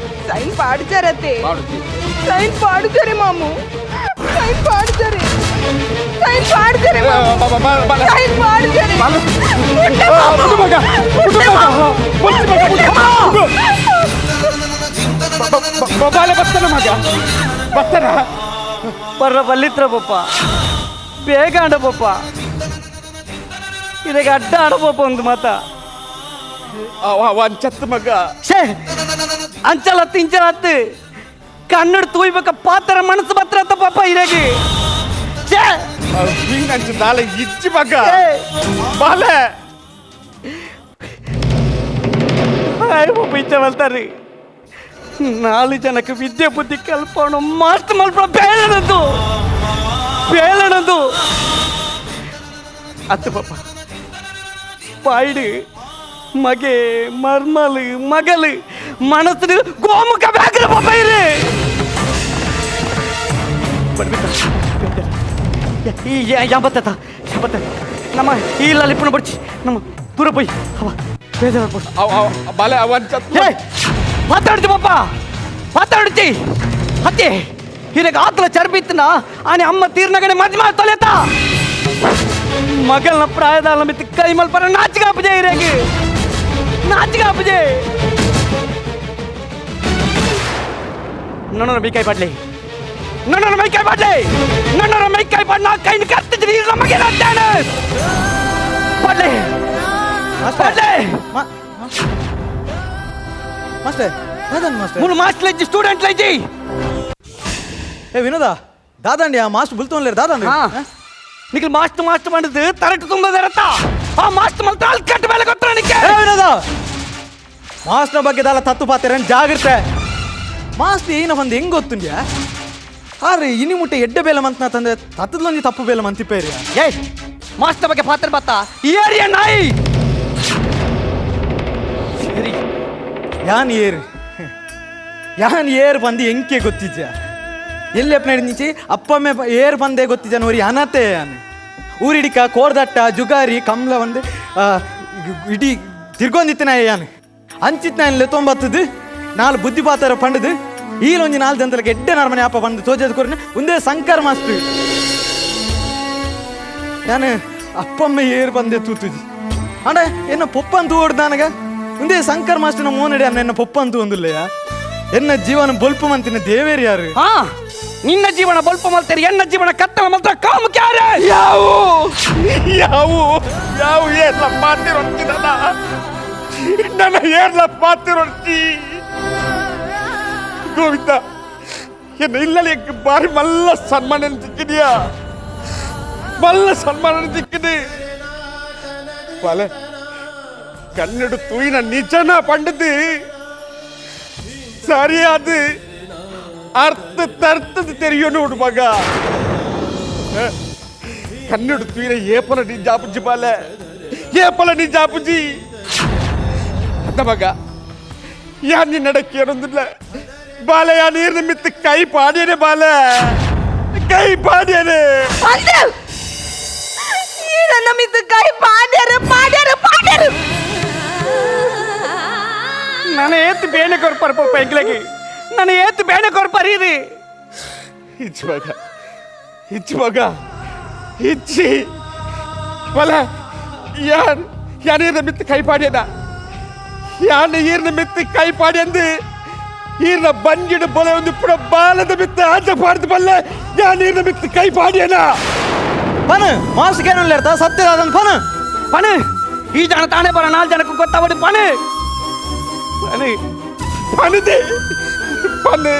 ಸೈನ್ ಪಾಡ್ಜಾರತೆ. ಸೈನ್ ಪಾಡ್ಜಾರೆ ಮಾಮು, ಸೈನ್ ಪಾಡ್ಜಾರೆ, ಸೈನ್ ಪಾಡ್ಜಾರೆ ಮಾಮು, ಸೈನ್ ಪಾಡ್ಜಾರೆ. ಬಾಲೆ ಬರ್ತನ ಮಗ, ಬರ್ತನ. ಬರ್ರ ಬಲ್ಲಿತ್ರ ಪಪ್ಪ, ಬೇಗ ಅಂಡ ಪಪ್ಪ, ಇದಕ್ಕೆ ಅಡ್ಡ ಆಡ ಪಪ್ಪ ಒಂದು ಮಾತ. ಅಂಚತ್ತು ಮಗ. ಛೇ, ಅಂಚಲತ್ತು ಇಂಚಲತ್ತು ಕನ್ನಡ ತೂಯ್ಬೇಕ ಪಾತ್ರ ಮನಸ್ಸು ಬತ್ರ ಪಪ್ಪ ಇರಾಗಿ. ಛೇ, ಹಿಂಗಂಚ ನಾಳೆ ಇಚ್ಚಿ ಮಗ. ಬಾಲೆ ಪಪ್ಪ ಇಚ್ಛೆ ಬಲ್ತಾರ್ರಿ. ನಾಲು ಜನಕ್ಕೆ ವಿದ್ಯೆ ಬುದ್ಧಿ ಕಲ್ಪೋಣ ಮಾಸ್ತ್ ಮಲ್ಪ ಬೇಳನದು ಬೇಳನದು ಅತ್ತು ಪಪ್ಪ. ಪಾಯ್ಡು ಮಗೆ ಮರ್ಮಲು ಮಗಲು ಮನಸ್ಸು ಗೋಮುಖ ಬ್ಯಾಗ್ರ ಪಪ್ಪ ಇರು. ಈ ಎಂಬತ್ತ ಎಂಬತ್ತ ನಮ್ಮ ಈ ಲಿಪ್ಪನ ಬಡ್ಚಿ ನಮ್ಮ ದೂರ ಪೋಯ್ ಅವ ಬೇಜಾರು. ಬಾಲೆ ಅವನ್ ಮಾತಾಡ್ತಿ ಪಪ್ಪ, ಮಾತಾಡ್ತಿ ಅತ್ತೆ. ಹಿರಗ ಆತಲ ಚರ್ಬಿತ್ತನ ಆನೆ ಅಮ್ಮ ತೀರ್ನಗನೆ ಮದ್ವೆ ಮಾಡ್ತಾಳೆತ. ಮಗಳನ್ನ ಪ್ರಾಯದ ಮಿತ್ತು ಕೈ ಮಲ್ಪರ ನಾಚಿಕೆ ಅಪ್ಪಜೆ ಹಿರೇಗೆ, ನಾಚಿಕೆ ಅಪ್ಪಜೆ. ನನ್ನ ಮೈ ಕೈ ಪಾಡ್ಲಿ, ನನ್ನ ಮೈ ಕೈ ಪಾಡ್ಲಿ, ನನ್ನ ಮೈ ಕೈ ಪಾಡ್. ನಾ ಕೈನ ಕತ್ತಿದ್ರಿ ನಮಗೆ ನಾಟ್ಯಾನೆ. ಪಾಡ್ಲಿ ಪಾಡ್ಲಿ ಮಾಸ್ಟರ್, ದಾದನ್ ಮಾಸ್ಟರ್. ಮೂರು ಮಾಸ್ಟರ್ ಲೈಜಿ, ಸ್ಟೂಡೆಂಟ್ ಲೈಜಿ. ಏ ವಿನೋದ, ದಾದಂಡಿ ಆ ಮಾಸ್ಟರ್ ಬುಲ್ತೋನ್ಲೇರು ದಾದಂಡಿ. ನಿಖಿಲ್ ಮಾಸ್ಟರ್ ಮಾಸ್ಟರ್ ಮಾಡಿದ್ದು ತರಟು ತುಂಬದ. ಆ ಮಾಸ್ಟರ್ ಮಲ್ತ ಅಲ್ಲಿ ಕಟ್ಟ ಮೇಲೆ ಗೊತ್ತ ನಿಕ್ಕೆ. ಏ ವಿನೋದ, ಮಾಸ್ಟರ್ ಬಗ್ಗೆ ದಾಲ ತತ್ತು ಪಾತೆರನ್ ಜಾಗ್ರತೆ. ಮಾಸ್ಟರ್ ಏನ ಒಂದು ಹೆಂಗ್ ಗೊತ್ತುಂಡ್ಯಾ? ಆದ್ರೆ ಇನಿ ಮುಟ್ಟೆ ಎಡ್ಡೆ ಬೇಲೆ ಮಂತ್ನ ತಂದೆ ತತ್ತದ್ಲೊಂಜಿ ತಪ್ಪು ಬೇಲೆ ಮಂತಿಪೇರಿ. ಏಯ್, ಮಾಸ್ಟರ್ ಬಗ್ಗೆ ಪಾತ್ರ ಬತ್ತ ಏರಿಯ ನಾಯಿ. ಯಾನ್ ಏರು, ಯಾನ್ ಏರ್ ಬಂದು ಎಂಕೆ ಗೊತ್ತಿಜ್ಜ? ಎಲ್ಲಿ ಅಪ್ಪ ನಡಿಂಚಿ ಅಪ್ಪಮ್ಮೆ ಏರ್ ಬಂದೆ ಗೊತ್ತಿಜ್ಜ ನೋರಿ ಅನತೆ. ಯಾನ್ ಊರಿಡಿಕ ಕೋರ್ದಟ್ಟ ಜುಗಾರಿ ಕಮ್ಲ ಒಂದು ಇಡೀ ತಿರ್ಗೊಂದಿತ್ತಿನ ಯಾನ್ ಅಂಚಿತ್ ನಾನು ಲೆತ್ತೊಂಬತ್ತದು ನಾಲ್ ಬುದ್ಧಿ ಪಾತರ ಪಂಡದು ಈಲೊಂಜಿ ನಾಲ್ ಜನತಲಕ್ಕೆ ಎಡ್ಡೆ ನರಮನೆ ಅಪ್ಪ ಬಂದು ತೋಜದ ಕೊರಿನ ಒಂದೇ ಸಂಕರ್ ಮಾಸ್ತು. ಯಾನು ಅಪ್ಪಮ್ಮ ಏರ್ ಬಂದೆ ತೂತುಜಿ ಅಂಡ ಎನ್ನ ಪೊಪ್ಪಂತೂ ಓಡ್ದ ನನಗ ಒಂದೇ ಸಂಕರ್ ಮಾಸ್ಟರ್ನ ಮೋನಡಿ ಅನ್ನ ಎನ್ನ ಪೊಪ್ಪಂತೂ ಒಂದಿಲ್ಲಯ್ಯ. ಎನ್ನ ಜೀವನ ಬೊಲ್ಪು ಮಂತಿನ ದೇವೇರಿ ಯಾರು? ಹಾ, ನಿನ್ನ ಜೀವನ ಬೊಲ್ಪು ಮಲ್ತೇರಿ, ಎನ್ನ ಜೀವನ ಕತ್ತಲ ಮಲ್ತ ಕಾಮುಕ ಯಾರೇ? ಯಾವು ಯಾವು ಯಾವು ಏರ್ಲ ಪಾತಿರೊಡ್ತಿದಲ್ಲ ನನ್ನ ಏರ್ಲ ಪಾತಿರೊಡ್ತಿ ಗೋವಿಂದ. ಎನ್ನ ಇಲ್ಲಲ್ಲಿ ಬಾರಿ ಮಲ್ಲ ಸನ್ಮಾನ ಸಿಕ್ಕಿದ್ಯಾ, ಮಲ್ಲ ಸನ್ಮಾನ ಸಿಕ್ಕಿದೆ. ಬಾಲೆ ಕನ್ನಡ ತೂಯಿನ ನಿಜನ ಪಂಡದು ಸರಿಯಾದ ಅರ್ಥ ತರ್ತದ ತೆರಿಯೋ ನೋಡು ಮಗ. ಕನ್ನಡ ತೂಯಿನ ಏಪಲ ನಿಜಾಪುಜಿ ಬಾಲೆ, ಏಪಲ ನಿಜಾಪುಜಿ ಅಂತ ಮಗ. ಯಾ ನಿನ್ನಡಕ್ಕೆ ಏನೊಂದಿಲ್ಲ ಬಾಲೆ, ಯಾ ನೀರು ನಿಮಿತ್ತ ಕೈ ಪಾಡ್ಯನೆ ಬಾಲೆ, ಕೈ ಪಾಡ್ಯನೆ. ನನ್ನ ಮಿತ್ತ ಕೈ ಪಾಡ್ಯಾರು ಪಾಡ್ಯಾರು ಪಾಡ್ಯಾರು. ನಾನು ಏತ್ ಬೇಣೆ ಕೊರ್ಪಾರ ಪಪ್ಪ ಎಂಗ್ಲಗಿ, ನಾನು ಏತ್ ಬೇಣೆ ಕೊರ್ಪಾರ ಇದು. ಇಚ್ಚು ಮಗ, ಇಚ್ಚು ಮಗ, ಇಚ್ಚಿ ಬಲ. ಯಾನ್ ಯಾನ್ ಮಿತ್ತ ಕೈ ಪಾಡ್ಯನ, ಯಾನ್ ಈರ್ನ ಮಿತ್ತ ಕೈ ಪಾಡ್ಯಂದು ಈರ್ನ ಬಂಜಿಡು ಬೊಲೆ ಒಂದು ಪುಡ ಬಾಲದ ಮಿತ್ತ ಆಚೆ ಪಾಡ್ದು ಬಲ್ಲೆ. ಯಾನ್ ಈರ್ನ ಮಿತ್ತ ಕೈ ಪಾಡ್ಯನ? ಪನು ಮಾಸ್ಟರ್ ಕೇನಲ್ಲ ಸತ್ಯ ದಾದನ್ ಪನು ಪನು ಈ ಜನ ತಾನೇ ಬರ ನಾಲ್ ಜನಕ್ಕೆ ಗೊತ್ತಾವಡು ಪನು ಪನು ಪನುದೆ ಪನು.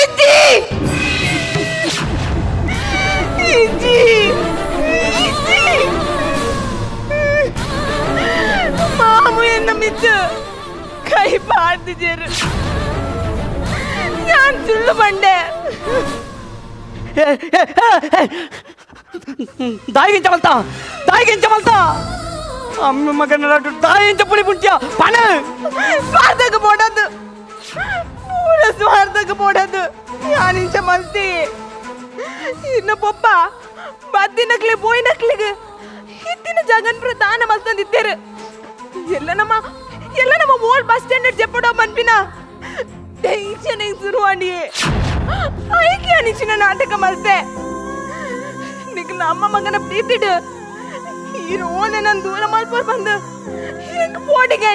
ಇಜ್ಜಿ ಇಜ್ಜಿ ಇಜ್ಜಿ ಮಾಮು ಎನ್ನ ಮಿತ್ತು ಕೈ ಪಾಡ್ದಿಜೇರು. ನಾನು ಸುಳ್ಳು ಬಂಡೆ. ದಾಯಿಗಿಂಚ ಮಲ್ತ, ದಾಯಿಗಿಂಚ ಮಲ್ತ ಅಮ್ಮ ಮಗನ ದಾಯಿಂಚ ಪುಳಿ ಪುಂಟ್ಯ ಪಣ. ಸ್ವಾರ್ಥಕ್ಕೆ ಬೋಡದು, ಪೂರ ಸ್ವಾರ್ಥಕ್ಕೆ ಬೋಡದು. ಯಾನಿಂಚ ಮಲ್ತಿ ಇನ್ನು ಪೊಪ್ಪ ಬದ್ದಿನಕ್ಲಿ ಬೋಯ್ನಕ್ಲಿಗೆ ಇತ್ತಿನ ಜಗನ್ ಪ್ರಧಾನ ಮಲ್ತಂದಿತ್ತೇರು ಎಲ್ಲ ನಮ್ಮ ಎಲ್ಲ ನಮ್ಮ ಓಲ್ಡ್ ಬಸ್ ಸ್ಟ್ಯಾಂಡ್ ಜೆಪ್ಪಡೋ ಮನ್ಪಿನ ಟೆನ್ಷನ್ ಶುರುವಾಣಿಯೇ ಐಕೆ ಅನಿಚಿನ ನಾಟಕ ಮಲ್ತೆ ನಿಕ್ ನಮ್ಮ ಮಗನ ಪ್ರೀತಿಡು ಈ ರೋಲೆ ನಾನು ದೂರ ಮಲ್ಪರ್ ಬಂದು ಹೆಂಗ್ ಪೋಟಿಗೆ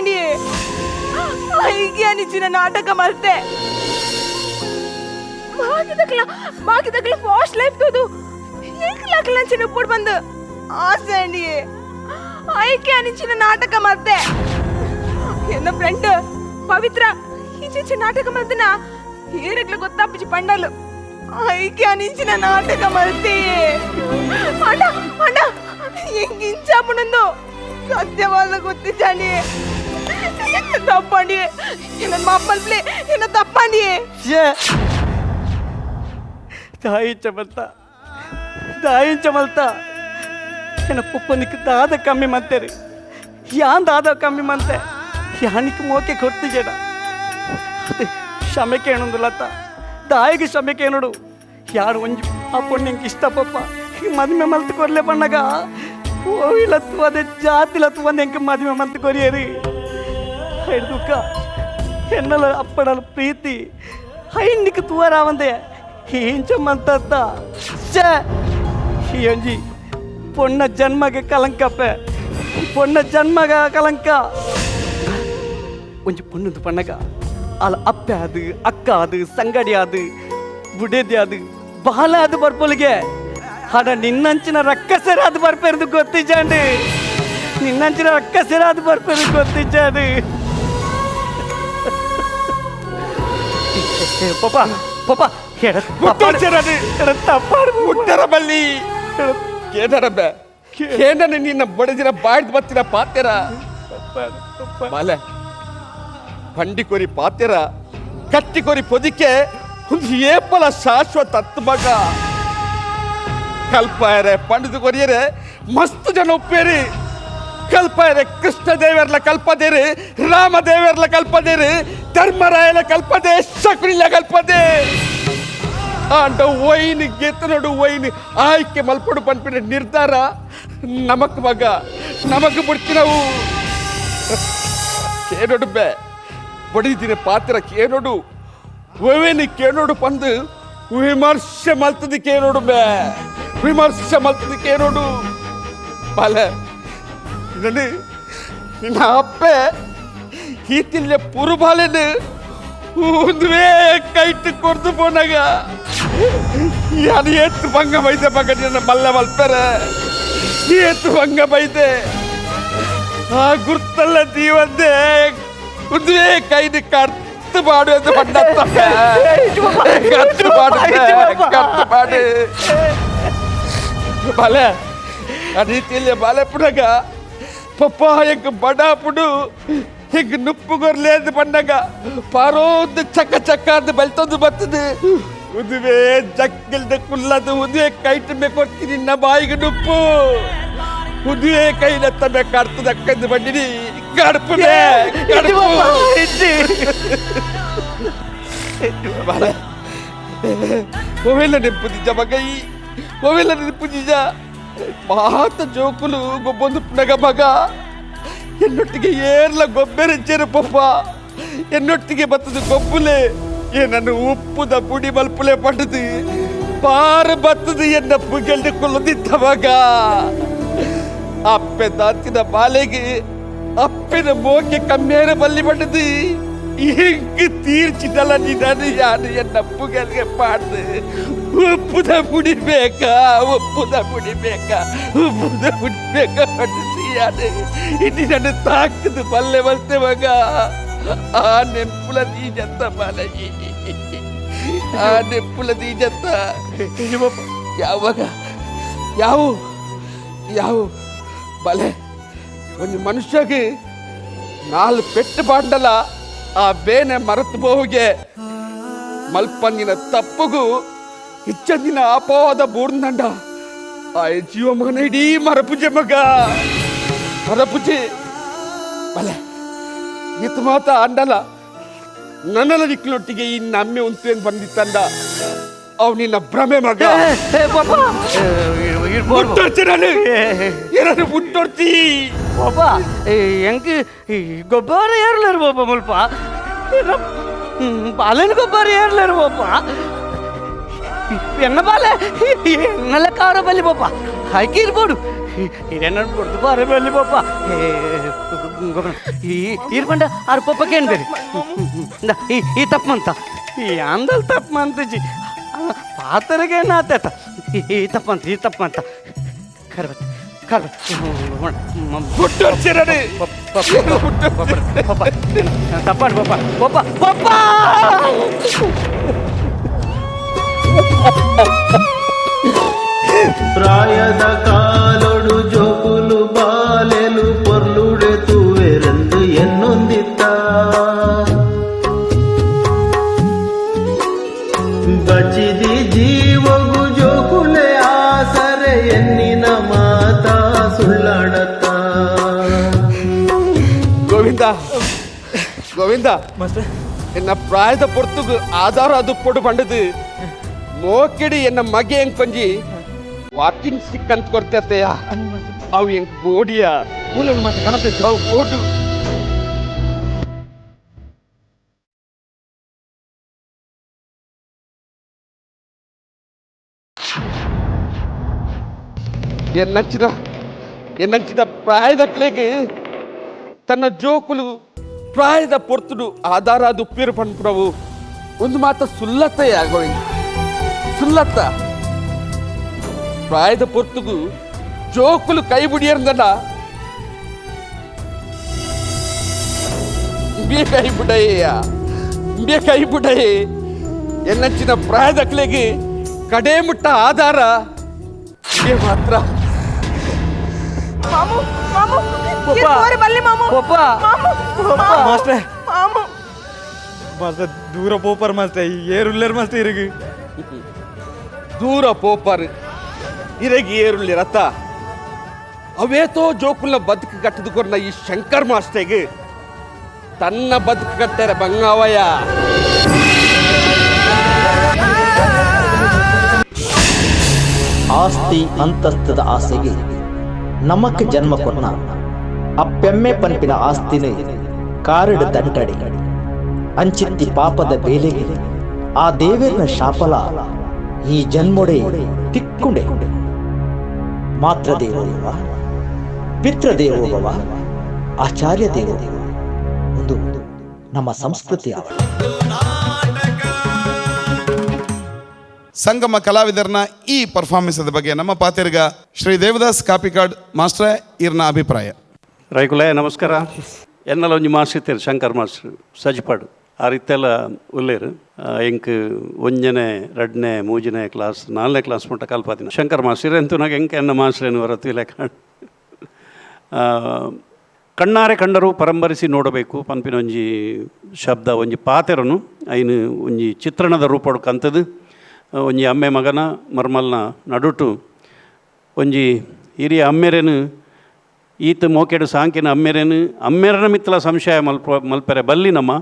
ಐಕೆ ಅನಿಚಿನ ನಾಟಕ ಮಲ್ತೆ ಬಾಕಿದಕ್ಲ ಬಾಕಿದಕ್ಲ ಫಾಸ್ಟ್ ಲೈಫ್ ತೋದು ಹೆಂಗ್ ಲಕ್ಲಂಚಿನ ಪೋಡ್ ಬಂದು ಆಸೆ ಅಂಡಿಯೇ ಐಕೆ ಅನಿಚಿನ ನಾಟಕ ಮಲ್ತೆ ಎನ್ನ ಫ್ರೆಂಡ್ ಪವಿತ್ರ ಈಚೆ ನಾಟಕ ಮಲ್ತನ ಏರಕ್ಲ ಗೊತ್ತಾಪಿಚಿ ಪಂಡಲು ಐಕೆ ಅನಿಂಚಿನ ನಾಟಕ ಮಲ್ತೆ ಅಣ್ಣ ಅಣ್ಣ ಹೆಂಗ್ ಇಂಚಾಪುಣಂದು ಸತ್ಯವಾದ ಗೊತ್ತಿದ್ದಾನೆ ತಪ್ಪಂಡಿ ಎನ್ನ ಮಾಪಲ್ಪ್ಲೆ ಎನ್ನ ತಪ್ಪಂಡಿ ದಾయింಚಮಲ್ತ ದಾಯಿಂಚಮಲ್ತ ಎನ್ನ ಪುಪ್ಪನಿಗೆ ದಾದ ಕಮ್ಮಿ ಮಂತೇರಿ ಯಾನ್ ದಾದ ಕಮ್ಮಿ ಮಂತೆ ಯಾನಿಗೆ ಮೋಕೆ ಕೊಡ್ತಿಜೇಡ ಅದು ಕ್ಷಮೆಕೆ ಏನೊಂದುಲತ್ತ ದಾಯಿಗೆ ಕ್ಷಮೆಕೆ ಏನೋಡು ಯಾರು ಒಂಜಿ ಆ ಪೊಣ್ಣಂಗೆ ಇಷ್ಟ ಪಪ್ಪ ಈ ಮದುವೆ ಮಲ್ತು ಕೊರ್ಲೆ ಪಣ್ಣಗ ಓವಿಲತ್ತು ಅದೇ ಜಾತಿಲತ್ತು ಒಂದು ಎಂಕ ಮದುವೆ ಮಲ್ತು ಕೊರಿಯರಿ ದುಃಖ ಎನ್ನಲ ಅಪ್ಪಡಲ ಪ್ರೀತಿ ಹೈನಿಗೆ ತೂವರಾವಂದೆ ಹಿಂಚಮ್ಮಂತ ಈ ಒಂಜಿ ಪೊಣ್ಣ ಜನ್ಮಗೆ ಕಲಂಕಪ್ಪೆ ಪೊಣ್ಣ ಜನ್ಮಗ ಕಲಂಕ ಒಂಜಿ ಪೊಣ್ಣದು ಪಣ್ಣಗ ಅಲ್ಲ ಅಪ್ಪೆ ಅದು ಅಕ್ಕ ಅದು ಸಂಗಡಿ ಅದು ಬುಡೇದಿ ಅದು ಬಾಲ ಅದು ಬರ್ಪೊಲಿಗೆ ಹಡ ನಿನ್ನಂಚಿನ ರಕ್ಕಸರ ಅದು ಬರ್ಪೆರ್ದು ಗೊತ್ತಿಜಾಂಡು ನಿನ್ನಂಚಿನ ರಕ್ಕಸರ ಅದು ಬರ್ಪೆರ್ದು ಗೊತ್ತಿಜಾಂಡು ಪಪ್ಪ ಪಪ್ಪ ತಪ್ಪಾಡು ಮುಟ್ಟರ ಬಲ್ಲಿ ಕೇದರಬೆ ಕೇಂದ್ರ ನಿನ್ನ ಬಡದಿನ ಬಾಯ್ದು ಬತ್ತಿನ ಪಾತೆರ ಬಾಲೆ ಬಂಡಿ ಕೊರಿ ಪಾತೆರ ಕಟ್ಟಿ ಕೊರಿ ಪೊದಿಕೆ ಒಂದು ಏಪಲ ಶಾಶ್ವತ ಮಗ ಕಲ್ಪಾಯರೆ ಪಂಡಿತ ಕೊರಿಯರೆ ಮಸ್ತ್ ಜನ ಒಪ್ಪೇರಿ ಕಲ್ಪಾಯರೆ ಕೃಷ್ಣ ದೇವರ್ಲ ಕಲ್ಪದೇರಿ ರಾಮ ದೇವರ್ಲ ಕಲ್ಪದೇರಿ ಧರ್ಮರಾಯಲ ಕಲ್ಪದೆ ಶಕುನಿಲ ಕಲ್ಪದೆ ಆಂಡ ವೈನ್ ಗೆತ್ತನೋಡು ವೈನ್ ಆಯ್ಕೆ ಮಲ್ಪಡು ಪನ್ಪಿನ ನಿರ್ಧಾರ ನಮಕ್ ಮಗ ನಮಕ್ ಬಿಡ್ತಿನವು ಕೇನೋಡು ಬೇ ಬಡಿದಿನ ಪಾತ್ರ ಕೇನೋಡು ಒವೇನಿ ಕೇನೋಡು ಪಂದು ವಿಮರ್ಶೆ ಮಲ್ತದ ಕೇನೋಡು ಬೇ ವಿಮರ್ಶೆ ಮಲ್ತದ ಕೇನೋಡು ಬಾಲೆ ನನ್ನ ನಿನ್ನ ಅಪ್ಪೆ ಈತಿಲ್ಲೆ ಪುರುಬಾಲೆನು ಒಂದುವೇ ಕೈಟ್ ಕೊರ್ದು ಪೋನಾಗ ಯಾರು ಏತ್ತು ಭಂಗ ಬೈತೆ ಮಗ ನಿನ್ನ ಮಲ್ಲ ಮಲ್ಪರೆ ಏತ್ತು ಭಂಗ ಬೈತೆ ಆ ಗುರ್ತಲ್ಲ ಜೀವಂದೆ ಒಂದುವೇ ಕೈದು ಕರ್ತು ಮಾಡು ಅಂತ ಬಂಡತ್ತ ಕರ್ತು ಮಾಡು ಕರ್ತು ಮಾಡು ಬಾಲೆ ಆ ರೀತಿಯಲ್ಲಿ ಬಾಲೆ ಪುಡಗ ಪಪ್ಪ ಎಂಕ್ ಬಡ ಪುಡು ಹಿಂಗ್ ನುಪ್ಪುಗೊರ್ಲೇದು ಬಂಡಗ ಪಾರೋದು ಚಕ್ಕ ಚಕ್ಕ ಅಂತ ಬಲ್ತೊಂದು ಬರ್ತದೆ ಉದುವೆ ಜಕ್ಕಿಲ್ದ ಕುಲ್ಲದು ಉದುವೆ ಕೈಟ್ ಕೊಡ್ತೀನಿ ನಿನ್ನ ಬಾಯಿಗೆ ನುಪ್ಪು ಉದುವೆ ಕೈಲತ್ತ ಬೇಕಾಡ್ತದ ಅಕ್ಕಂದು ಬಂಡಿನಿ ಕಡುಪು ಕಡುಪು ಬಾಲೆ ಒವೆಲ್ಲ ನೆಂಪುದಿಜ್ಜ ಮಗೈ ಒವೆಲ್ಲ ನೆಂಪುದಿಜ್ಜ ಮಾತ ಜೋಕುಲು ಗೊಬ್ಬೊಂದು ಪುನಗ ಮಗ ಎನ್ನೊಟ್ಟಿಗೆ ಏರ್ಲ ಗೊಬ್ಬೆರೆಚ್ಚೇರು ಪಪ್ಪ ಎನ್ನೊಟ್ಟಿಗೆ ಬತ್ತದು ಗೊಬ್ಬುಲೆ ಏನನ್ನು ಉಪ್ಪುದ ಪುಡಿ ಮಲ್ಪುಲೆ ಪಂಡದು ಪಾರು ಬತ್ತದು ಎನ್ನ ಪುಗೆಲ್ದು ಕುಲ್ಲದಿತ್ತವಾಗ ಅಪ್ಪೆ ದಾತಿನ ಬಾಲೆಗೆ ಅಪ್ಪಿನ ಮೋಕೆ ಕಮ್ಮೇರ ಬಲ್ಲಿ ಪಂಡದು ಹಿಂಗ್ ತೀರ್ಚಿದಲ್ಲ ನಿಧಾನ ಯಾರು ಎನ್ನ ಪುಗೆಲ್ಗೆ ಪಾಡ್ದು ಉಪ್ಪುದ ಪುಡಿ ಬೇಕಾ ಉಪ್ಪುದ ಪುಡಿ ಬೇಕಾ ಉಪ್ಪುದ ಪುಡಿ ಬೇಕಾ ಪಂಡದು ಯಾರು ಇನ್ನು ನನ್ನ ತಾಕದು ಬಲ್ಲೆ ಬಲ್ತೆ ಮಗ ಆ ನೆಂಪುಲ ದೀಜತ್ತ ಬಾಲಜಿ ಆ ನೆಂಪುಲ ದೀಜತ್ತ ಯಾವಾಗ ಯಾವ ಯಾವ ಬಲೆ ಒಂದು ಮನುಷ್ಯಗೆ ನಾಲ್ ಪೆಟ್ಟು ಬಾಂಡಲ ಆ ಬೇನೆ ಮರೆತು ಬೋಗೆ ಮಲ್ಪಂದಿನ ತಪ್ಪುಗು ಇಚ್ಚಂದಿನ ಅಪವಾದ ಬೂರ್ನಂಡ ಆ ಜೀವ ಮಗನ ಇಡೀ ಮರಪುಜೆ ಮಗ ಮರಪುಜೆ ಬಲೆ ಇತ್ತು ಮಾತ ಅಂಡಲ ನನ್ನಲ್ಲ ನಿಕ್ಲೊಟ್ಟಿಗೆ ಈ ನಮ್ಮೆ ಉಂತು ಬಂದಿತ್ತಂಡ ಅವ್ ನಿನ್ನ ಭ್ರಮೆ ಮಗ. ಮುಟ್ಟೊಡ್ತಿ ಪಾಪ ಎಂಕ್ ಗೊಬ್ಬರ ಏರ್ಲೇರು ಪಾಪ ಮುಲ್ಪ ಬಾಲನ ಗೊಬ್ಬರ ಏರ್ಲೇರು ಪಾಪ ಎನ್ನ ಬಾಲೆ ಎನ್ನಲ್ಲ ಕಾರ ಬಲ್ಲಿ ಪಾಪ ಹಾಕಿ ಇರ್ಬೋದು ಹಿರೇನ ಕೊಡ್ದು ಬಾರ ಬಲ್ಲಿ ಪಾಪ ಇರ್ಬಂಡ ಆರು ಪಪ್ಪಕ್ಕೆ ಏನು ಬೇರೆ ಈ ತಪ್ಪಂತ ಈ ಅಂದಲ್ ತಪ್ಪಂತಜಿ ಪಾತರಿಗೆ ನಾತೇತ ಈ ತಪ್ಪಂತ ಈ ತಪ್ಪಂತ ಕರ್ಬತ್ ತಪ್ಪಾಡು ಪಪ್ಪ ಪಪ್ಪ ಪಪ್ಪ. ಪ್ರಾಯದ ಕಾಲೊಡು ಜೋಕುಲು ಬಾಲೆಲು ಪೊರ್ಲುಡೆ ತೂವೆರೆಂದು ಎನ್ನೊಂದಿತ್ತ ಬಚಿದಿ ಜೀವಗು ಜೋಕುಲೆ ಆಸರೆ ಎನ್ನಿನ ಮಾತಾ ಸುಳ್ಳಾಡತ್ತ. ಗೋವಿಂದ ಗೋವಿಂದ ಎನ್ನ ಪ್ರಾಯದ ಪೊರ್ತುಗು ಆಧಾರ ಅದು ಪೊಡು ಪಂಡದು ಮೋಕಿಡಿ ಎನ್ನ ಮಗೆ ಹೆಂಗ್ ಪಂಜಿ ವಾಕಿಂಗ್ ಸ್ಟಿಕ್ ಅಂತ ಕೊಡ್ತೇತೆಯ ಅವು ಹೆಂಗ್ ಬೋಡಿಯ ಅವು ಬೋಡು. ಎನ್ನಂಚಿನ ಎನ್ನಂಚಿನ ಪ್ರಾಯದಕ್ಲೆಗೆ ತನ್ನ ಜೋಕುಲು ಪ್ರಾಯದ ಪೊರ್ತುಡು ಆಧಾರ ಅದು ಉಪ್ಪಿರು ಪನ್ಪುನವು ಒಂದು ಮಾತ ಸುಲ್ಲತ್ತ ಗೋವಿಂದ ಸುಲ್ಲತ್ತ. ಪ್ರಾಯದ ಪೊರ್ತುಗು ಜೋಕುಲು ಕೈ ಬುಡಿಯರ್ದಲ್ಲ ಬೇ ಕೈ ಬುಡಯ್ಯ ಬೇ ಕೈ ಬುಡಯೇ. ಎನ್ನಂಚಿನ ಪ್ರಾಯದಕ್ಲೆಗೆ ಕಡೆ ಮುಟ್ಟ ಆಧಾರ ಇದೇ ಮಾತ್ರ. ಮಾಮು ಮಾಮು ಬಲ್ಲಿ ಮಾಮು ಪಪ್ಪ ಮಾಮು ಮಾಸ್ಟ್ರೆ ಮಾಮು ಮಾಸ್ಟರ್ ದೂರ ಪೋಪರ್ ಮಾಸ್ಟರ್ ಏರುಲ್ಲೇರ್ ಮಾಸ್ಟರ್ ಇರಿಗೆ ದೂರ ಪೋಪರ್ ಇರಗಿ ಏರುಳ್ಳಿ ರಥ ಅವೇತೋ ಜೋಕುಲ್ನ ಬದುಕು ಕಟ್ಟದುಕೊರ್ನ ಈ ಶಂಕರ್ ಮಾಸ್ಟರ್ಗೆ ತನ್ನ ಬದುಕು ಕಟ್ಟಾರೆ ಬಂಗಾವಯ್ಯ. ಆಸ್ತಿ ಅಂತಸ್ತದ ಆಸೆಗೆ ನಮಕ್ ಜನ್ಮ ಕೊನ್ನ ಅಪ್ಪೆಮ್ಮೆ ಪನ್ಪಿನ ಆಸ್ತಿನ ಕಾರಡು ದಂಟಡಿ ಅಂಚಿತ್ತಿ ಪಾಪದ ಬೇಲೆಗೆ ಆ ದೇವೇರ್ನ ಶಾಪಲ ಈ ಜನ್ಮೊಡೆ ತಿಕ್ಕುಂಡೆ. ಮಾತೃದೇವೋಭವ, ಪಿತೃದೇವೋಭವ, ಆಚಾರ್ಯ ದೇವೋಭವ ಒಂದು ನಮ್ಮ ಸಂಸ್ಕೃತಿ. ಸಂಗಮ ಕಲಾವಿದರನ್ನ ಈ ಪರ್ಫಾರ್ಮೆನ್ಸ್ ಬಗ್ಗೆ ನಮ್ಮ ಪಾತಿರ್ಗ ಶ್ರೀ ದೇವದಾಸ್ ಕಾಪಿಕಾಡ್ ಮಾಸ್ಟ್ರೇ ಇರ್ನ ಅಭಿಪ್ರಾಯ. ರೈಕುಲೆ ನಮಸ್ಕಾರ. ಎನ್ನಲ ಒಂಜಿ ಮಾಸ್ಟರ್ ಇತ್ತೇರು ಶಂಕರ್ ಮಾಸ್ಟರ್ ಸಜ್ಪಾಡು ಆ ರೀತಿಯೆಲ್ಲ ಉಲ್ಲೇರು ಎಂಕ್ ಒಂಜನೆ ರಡ್ನೆ ಮೂಜನೆ ಕ್ಲಾಸ್ ನಾಲ್ನೇ ಕ್ಲಾಸ್ ಮುಟ್ಟ ಕಲ್ಪಾದಿನ ಶಂಕರ್ ಮಾಸ್ಟರ್ ಎಂತುನಾಗ ಎಂಕ್ ಎನ್ನ ಮಾಸ್ಟರ್ ಏನು ಹೊರತು ಇಲ್ಲ. ಕಣ್ಣಾರೆ ಕಂಡರು ಪರಂಪರಿಸಿ ನೋಡಬೇಕು ಪನ್ಪಿನ ಒಂಜಿ ಶಬ್ದ ಒಂಜಿ ಪಾತೆರನು ಐನು ಒಂಜಿ ಚಿತ್ರಣದ ರೂಪಡು ಕಂತದು ಒಂಜಿ ಅಮ್ಮೆ ಮಗನ ಮರ್ಮಲ್ನ ನಡುಟು ಒಂಜಿ ಹಿರಿಯ ಅಮ್ಮೆರೇನು ಈತ ಮೋಕೆಡು ಸಾಂಕಿನ ಅಮ್ಮೆರೇನು ಅಮ್ಮೆರನ ಮಿತ್ತಲ ಸಂಶಯ ಮಲ್ಪೆರೆ ಬಲ್ಲಿ ನಮ್ಮ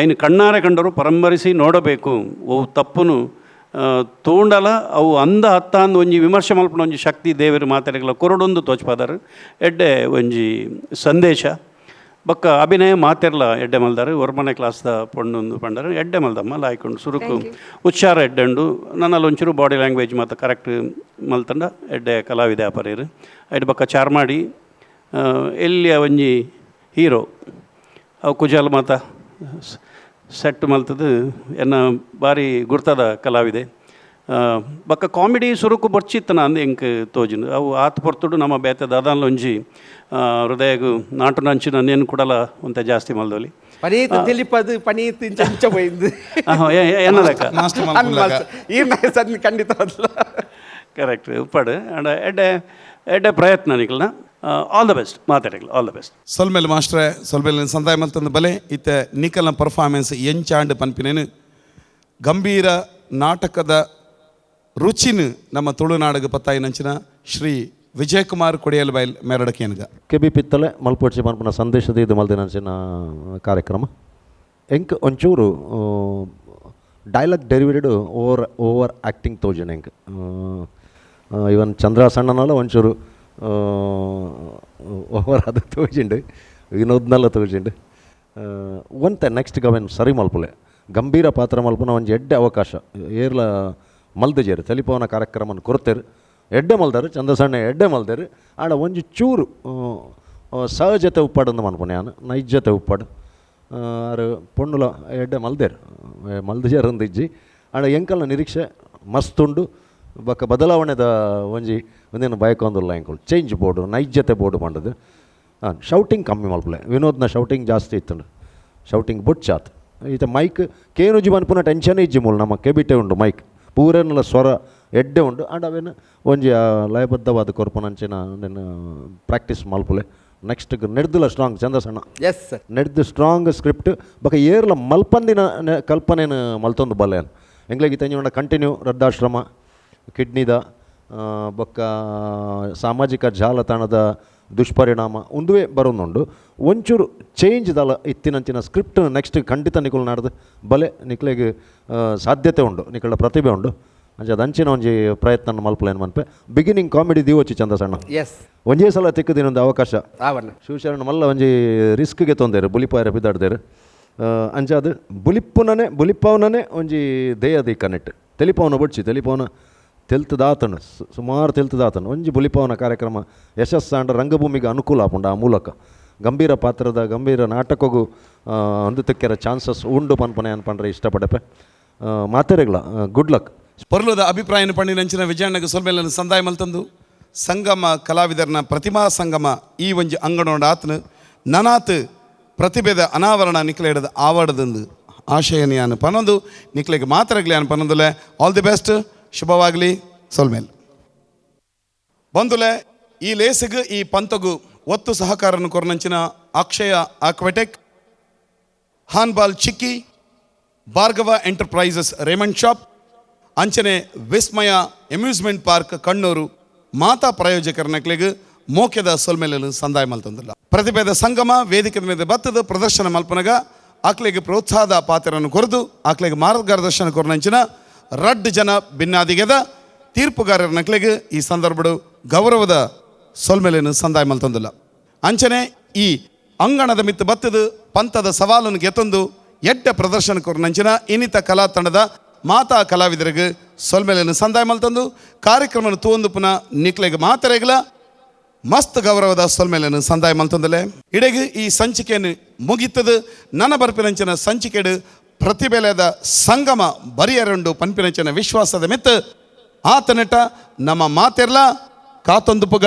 ಐನು ಕಣ್ಣಾರೆ ಕಂಡರು ಪರಂಪರಿಸಿ ನೋಡಬೇಕು ಅವು ತಪ್ಪುನು ತೂಂಡಲ ಅವು ಅಂದ ಹತ್ತ ಅಂದ ಒಂಜಿ ವಿಮರ್ಶೆ ಮಲ್ಪನ ಒಂಜಿ ಶಕ್ತಿ ದೇವರು ಮಾತೆರೆಗಳ ಕೊರಡೊಂದು ತೋಚ್ಪಾದಾರು ಎಡ್ಡೆ ಒಂಜಿ ಸಂದೇಶ ಬೊಕ್ಕ ಅಭಿನಯ ಮಾತೆರ್ಲ ಎಡ್ಡೆ ಮಲ್ದಾರು ಒರ್ಮನೆ ಕ್ಲಾಸ್ದ ಪೊಣ್ಣೊಂದು ಪಂಡರು ಎಡ್ಡೆ ಮಲ್ದಮ್ಮ ಲಾಯ್ಕೊಂಡು ಸುರುಕು ಉಚ್ಚಾರ ಎಡ್ಡೆಂಡು ನನ್ನಲ್ಲಿ ಒಂಚೂರು ಬಾಡಿ ಲ್ಯಾಂಗ್ವೇಜ್ ಮಾತ ಕರೆಕ್ಟ್ ಮಲ್ತಂಡ ಎಡ್ಡೆ ಕಲಾವಿದೆ ಅಪರೇರು ಐಡ್ ಬೊಕ್ಕ ಚಾರ್ಮಾಡಿ ಎಲ್ಲಿಯ ಒಂಜಿ ಹೀರೋ ಅವು ಕುಜಾಲ್ ಮಾತ ಸೆಟ್ ಮಲ್ತದು ಎನ್ನ ಬಾರಿ ಗುರ್ತದ ಕಲಾವಿದೆ ಬೊಕ್ಕ ಕಾಮಿಡಿ ಸುರುಕು ಬೊರ್ಚಿತ್ತನ ಅಂದ್ ಎಂಕ್ ತೋಜಿನ ಅವು ಆತ್ ಪೊರ್ತುಡು ನಮ್ಮ ಬೇತೆ ದಾದಾನ್ಲ ಒಂಜಿ ಹೃದಯಗು ನಾಟು ನಂಚಿನ ನೇನು ಕೂಡಲ ಒಂತೆ ಜಾಸ್ತಿ ಮಲ್ದೋಲಿ ಪನೀತ್ ತಿಳಿಪದು ಪನೀತ್ ಇಂಚ ಇಂಚ ಪೋಯಿಂದು ಎನ್ನ ಲೆಕ್ಕ ಈ ಸಣ್ಣ ಖಂಡಿತ ಕರೆಕ್ಟ್ ಉಪ್ಪಾಡು ಅಂಡ ಎಡ್ಡೆ ಎಡ್ಡೆ ಪ್ರಯತ್ನ ನಿಕಲ್ನ ಆಲ್ the best ಮಾತಾಡಿಲ್ಲ ಆಲ್ the best. ಸೊಲ್ಮೇಲೆ ಮಾಸ್ಟ್ರೆ ಸೊಲ್ಮೇಲೆ ಸಂದಾಯ ಮಲ್ತಂದು ಬಲೆ ಇತ್ತ ನಿಕಲ್ನ ಪರ್ಫಾರ್ಮೆನ್ಸ್ ಎಂಚಾಂಡ್ ಪನ್ಪಿನೇನು ಗಂಭೀರ ನಾಟಕದ ರುಚಿನ ನಮ್ಮ ತುಳುನಾಡಿಗೆ ಪತ್ತಾಯಿನಂಚಿನ ಶ್ರೀ ವಿಜಯಕುಮಾರ್ ಕೊಡಿಯಲ್ ಬೈಲ್ ಮೇರಡಕೇನ್ಗ ಕೆಬಿ ಪಿತ್ತಲೆ ಮಲ್ಪೊಡ್ಚಿ ಮನ್ಪುನ ಸಂದೇಶದ ಇದು ಮಲ್ದಿನಂಚಿನ ಕಾರ್ಯಕ್ರಮ ಎಂಕ್ ಒಂಚೂರು ಡೈಲಾಗ್ ಡೆಲಿವರಿಡ್ ಓವರ್ ಓವರ್ ಆ್ಯಕ್ಟಿಂಗ್ ತೋಜನ ಎಂಕ್ ಇವನ್ ಚಂದ್ರ ಸಣ್ಣನಲ್ಲ ಒಂಚೂರು ಓವರ್ ಅದು ತೋಜಿಂಡು, ವಿನೋದ್ನಲ್ಲ ತೋಜಿಂಡು. ಒಂತೆ ನೆಕ್ಸ್ಟ್ ಗವೆನ್ ಸರಿ ಮಲ್ಪುಲೆ, ಗಂಭೀರ ಪಾತ್ರ ಮಲ್ಪುನ ಒಂಜಿ ಎಡ್ಡೆ ಅವಕಾಶ ಏರ್ಲ ಮಲ್ದಜೇರು ತೆಲಿಪವನ ಕಾರ್ಯಕ್ರಮನ ಕೊರ್ತೇರು. ಎಡ್ಡೆ ಮಲ್ದಾರು ಚಂದ್ರಸಣ್ಣ ಎಡ್ಡೆ ಮಲ್ದೇರು. ಆಡ ಒಂಜಿ ಚೂರು ಸಹಜತೆ ಉಪ್ಪಾಡಂದು ಮನ್ಪುನೆ ಯಾನು, ನೈಜತೆ ಉಪ್ಪಾಡು. ಆರು ಪೊಣ್ಣುಲ ಎಡ್ಡೆ ಮಲ್ದೇರು, ಮಲ್ದಜೇರಂದು ಇಜ್ಜಿ. ಆಡ ಎಂಕಲ್ನ ನಿರೀಕ್ಷೆ ಮಸ್ತುಂಡು. ಬೊಕ್ಕ ಬದಲಾವಣೆದ ಒಂಜಿ ಒಂದೇನು ಬಯಕೊಂದುಲ್ಲ ಎಂಕುಲು ಚೇಂಜ್ ಬೋರ್ಡು ನೈಜತೆ ಬೋರ್ಡು ಪಂಡದು. ಶೌಟಿಂಗ್ ಕಮ್ಮಿ ಮಲ್ಪುಲೆ, ವಿನೋದ್ನ ಶೌಟಿಂಗ್ ಜಾಸ್ತಿ ಇತ್ತುಂಡು, ಶೌಟಿಂಗ್ ಬೊಚ್ಚಾತ್. ಈತ ಮೈಕ್ ಕೇನುಜಿ ಮನ್ಪುನ ಟೆನ್ಷನ್ ಇಜ್ಜಿ ಮೂಲು, ನಮ್ಮ ಕೆಬಿಟೆ ಉಂಡು ಮೈಕ್ ಪೂರನ್ಲ ಸ್ವರ ಎಡ್ಡೆ ಉಂಡು. ಆಂಡ ಅವೇನು ಒಂಜಿ ಲಯಬದ್ಧವಾದ ಕೊರ್ಪುನಂಚಿನ ಪ್ರಾಕ್ಟೀಸ್ ಮಲ್ಪುಲೆ. ನೆಕ್ಸ್ಟ್ ನೆಡ್ದುಲ ಸ್ಟ್ರಾಂಗ್ ಚಂದ್ರಸಣ್ಣ. ಎಸ್ ಸರ್, ನೆಡ್ದು ಸ್ಟ್ರಾಂಗ್ ಸ್ಕ್ರಿಪ್ಟ್ ಬೊಕ ಏರ್ಲ ಮಲ್ಪಂದಿನ ಕಲ್ಪನೆನು ಮಲ್ತೊಂದು ಬಲ್ಲೆ. ಎಂಗ್ಲೆಗ್ ಇತ್ತೆ ಕಂಟಿನ್ಯೂ ವೃದ್ಧಾಶ್ರಮ ಕಿಡ್ನಿದ ಬೊಕ್ಕ ಸಾಮಾಜಿಕ ಜಾಲತಾಣದ ದುಷ್ಪರಿಣಾಮ ಉಂದುವೇ ಬರೋನುಂಡು. ಒಂಚೂರು ಚೇಂಜ್ ದಲ ಇತ್ತಿನಂಚಿನ ಸ್ಕ್ರಿಪ್ಟ್ ನೆಕ್ಸ್ಟ್ ಖಂಡಿತ ನಿಕುಲು ನಾಡ್ದು ಬಲೆ ನಿಕ್ಲೆಗ್ ಸಾಧ್ಯತೆ ಉಂಡು, ನಿಕಲ ಪ್ರತಿಭೆ ಉಂಡು. ಅಂಚ ಅಂಚಿನ ಒಂಜಿ ಪ್ರಯತ್ನ ಮಲ್ಪುಲೇನು ಮನ್ಪೆ. ಬಿಗಿನಿಂಗ್ ಕಾಮಿಡಿ ದಿವೋಚಿ ಚಂದ್ರಸಣ್ಣ. ಎಸ್, ಒಂಜೇ ಸಲ ತಿಕ್ಕದಿನೊಂದು ಅವಕಾಶ. ಆವಣ್ಣ ಶಿವಶರಣ ಮಲ್ಲ ಒಂಜಿ ರಿಸ್ಕ್ಗೆ ತೊಂದೇರು, ಬುಲಿಪಾಯರ ಬಿದ್ದಾಡ್ದೇರು. ಅಂಚಾದ ಬುಲಿಪ್ಪುನನೆ ಬುಲಿಪ್ಪವನನೆ ಒಂಜಿ ದೇಯದಿ ಕನೆಟ್ ತೆಲಿಪವನ ಬೊಡ್ಚಿ ತೆಲಿಪವನ ತೆಲ್ತದಾತನು ಸುಮಾರು ತೆಲ್ತದಾತನು ಒಂಜಿ ಬುಲಿಪವನ ಕಾರ್ಯಕ್ರಮ ಯಶಸ್ಸಾಂಡ ರಂಗಭೂಮಿಗೆ ಅನುಕೂಲ ಆಪುಂಡು. ಆ ಮೂಲಕ ಗಂಭೀರ ಪಾತ್ರದ ಗಂಭೀರ ನಾಟಕಗೂ ಒಂದು ತಿಕ್ಕೆರ ಚಾನ್ಸಸ್ ಉಂಡು ಪನ್ಪನೆ ಅನ್ಪಂಡ್ರೆ ಇಷ್ಟಪಡಪೆ. ಮಾತೆರೆಗ್ಲ ಗುಡ್ ಲಕ್. ಪೊರ್ಲುದ ಅಭಿಪ್ರಾಯನ ಪಂಡಿನಂಚಿನ ವಿಜಯಣ್ಣಗೆ ಸೊಲ್ಮೆಲನ್ನು ಸಂದಾಯ ಮಲ್ತಂದು ಸಂಗಮ ಕಲಾವಿದರನ ಪ್ರತಿಮಾ ಸಂಗಮ ಈ ಒಂಜಿ ಅಂಗಣೋಡ ಆತನು ನನಾತ್ ಪ್ರತಿಭೆದ ಅನಾವರಣ ನಿಕ್ಲೆಡದ ಆವಡದಂದು ಆಶಯನಿಯಾನು ಪನೊಂದು ನಿಕ್ಲೆಗೆ ಮಾತ್ರಗ್ಲಿ ಅನ್ ಪನೊಂದುಲೆ. All the best, ಶುಭವಾಗಲಿ. ಸೊಲ್ಮೇಲ್ ಬಂದುಲೆ ಈ ಲೇಸಿಗೆ ಈ ಪಂತಗು ಒತ್ತು ಸಹಕಾರನ್ನು ಕೊರನಂಚಿನ ಅಕ್ಷಯ ಆಕ್ವೆಟೆಕ್, ಹಾನ್ಬಾಲ್ ಚಿಕ್ಕಿ, ಭಾರ್ಗವ enterprises Raymond shop, ಅಂಚನೆ ವಿಸ್ಮಯ ಅಮ್ಯೂಸ್ಮೆಂಟ್ ಪಾರ್ಕ್ ಕಣ್ಣೂರು ಮಾತಾ ಪ್ರಾಯೋಜಕರ ನಕ್ಲೆಗ್ ಮೋಕೆದ ಸೊಲ್ಮೆಲನ್ನು ಸಂದಾಯ ಮಲ್ತಂದಿಲ್ಲ. ಪ್ರತಿಭೆದ ಸಂಗಮ ವೇದಿಕೆ ಮೇಲೆ ಬತ್ತದ ಪ್ರದರ್ಶನ ಮಲ್ಪನಗ ಆಕ್ಲೆಗೆ ಪ್ರೋತ್ಸಾಹದ ಪಾತ್ರವನ್ನು ಕೊರೆದು ಆಕ್ಲೆಗೆ ಮಾರ್ಗದರ್ಶನ ಕೊರನಂಚಿನ ರಡ್ಡು ಜನ ಭಿನ್ನಾದಿಗೆದ ತೀರ್ಪುಗಾರರ ನಕ್ಲೆಗ್ ಈ ಸಂದರ್ಭಡು ಗೌರವದ ಸೊಲ್ಮೆಲೆಯನ್ನು ಸಂದಾಯ ಮಲ್ತಂದಿಲ್ಲ. ಅಂಚನೆ ಈ ಅಂಗಣದ ಮಿತ್ತು ಬತ್ತದ ಪಂಥದ ಸವಾಲನ್ನು ಗೆತ್ತೊಂದು ಎಡ್ಡ ಪ್ರದರ್ಶನ ಕೊರನಂಚಿನ ಇನ್ನಿತ ಕಲಾ ತಂಡದ ಮಾತಾ ಕಲಾವಿದರಿಗೆ ಸೊಲ್ಮೆಲೆಯನ್ನು ಸಂದಾಯ ಮಲ್ತಂದು ಕಾರ್ಯಕ್ರಮವನ್ನು ತೂವೊಂದು ಪುನಃ ನಿಕ್ಲೆಗ್ ಮಾತರೆಗ್ಲ ಮಸ್ತ್ ಗೌರವದ ಸೊಲ್ಮೆಲೆಯನ್ನು ಸಂದಾಯ ಮಲ್ತಂದಲೆ. ಇಡೆಗೆ ಈ ಸಂಚಿಕೆಯನ್ನು ಮುಗಿತದು. ನನ್ನ ಬರ್ಪಿನಂಚಿನ ಸಂಚಿಕೆಡು ಪ್ರತಿಭೆಲೆದ ಸಂಗಮ ಬರಿಯರಂಡು ಪನ್ಪಿನಂಚಿನ ವಿಶ್ವಾಸದ ಮಿತ್ತು ಆತನೆಟ ನಮ್ಮ ಮಾತೆರ್ಲ ಕಾತೊಂದು ಪುಗ.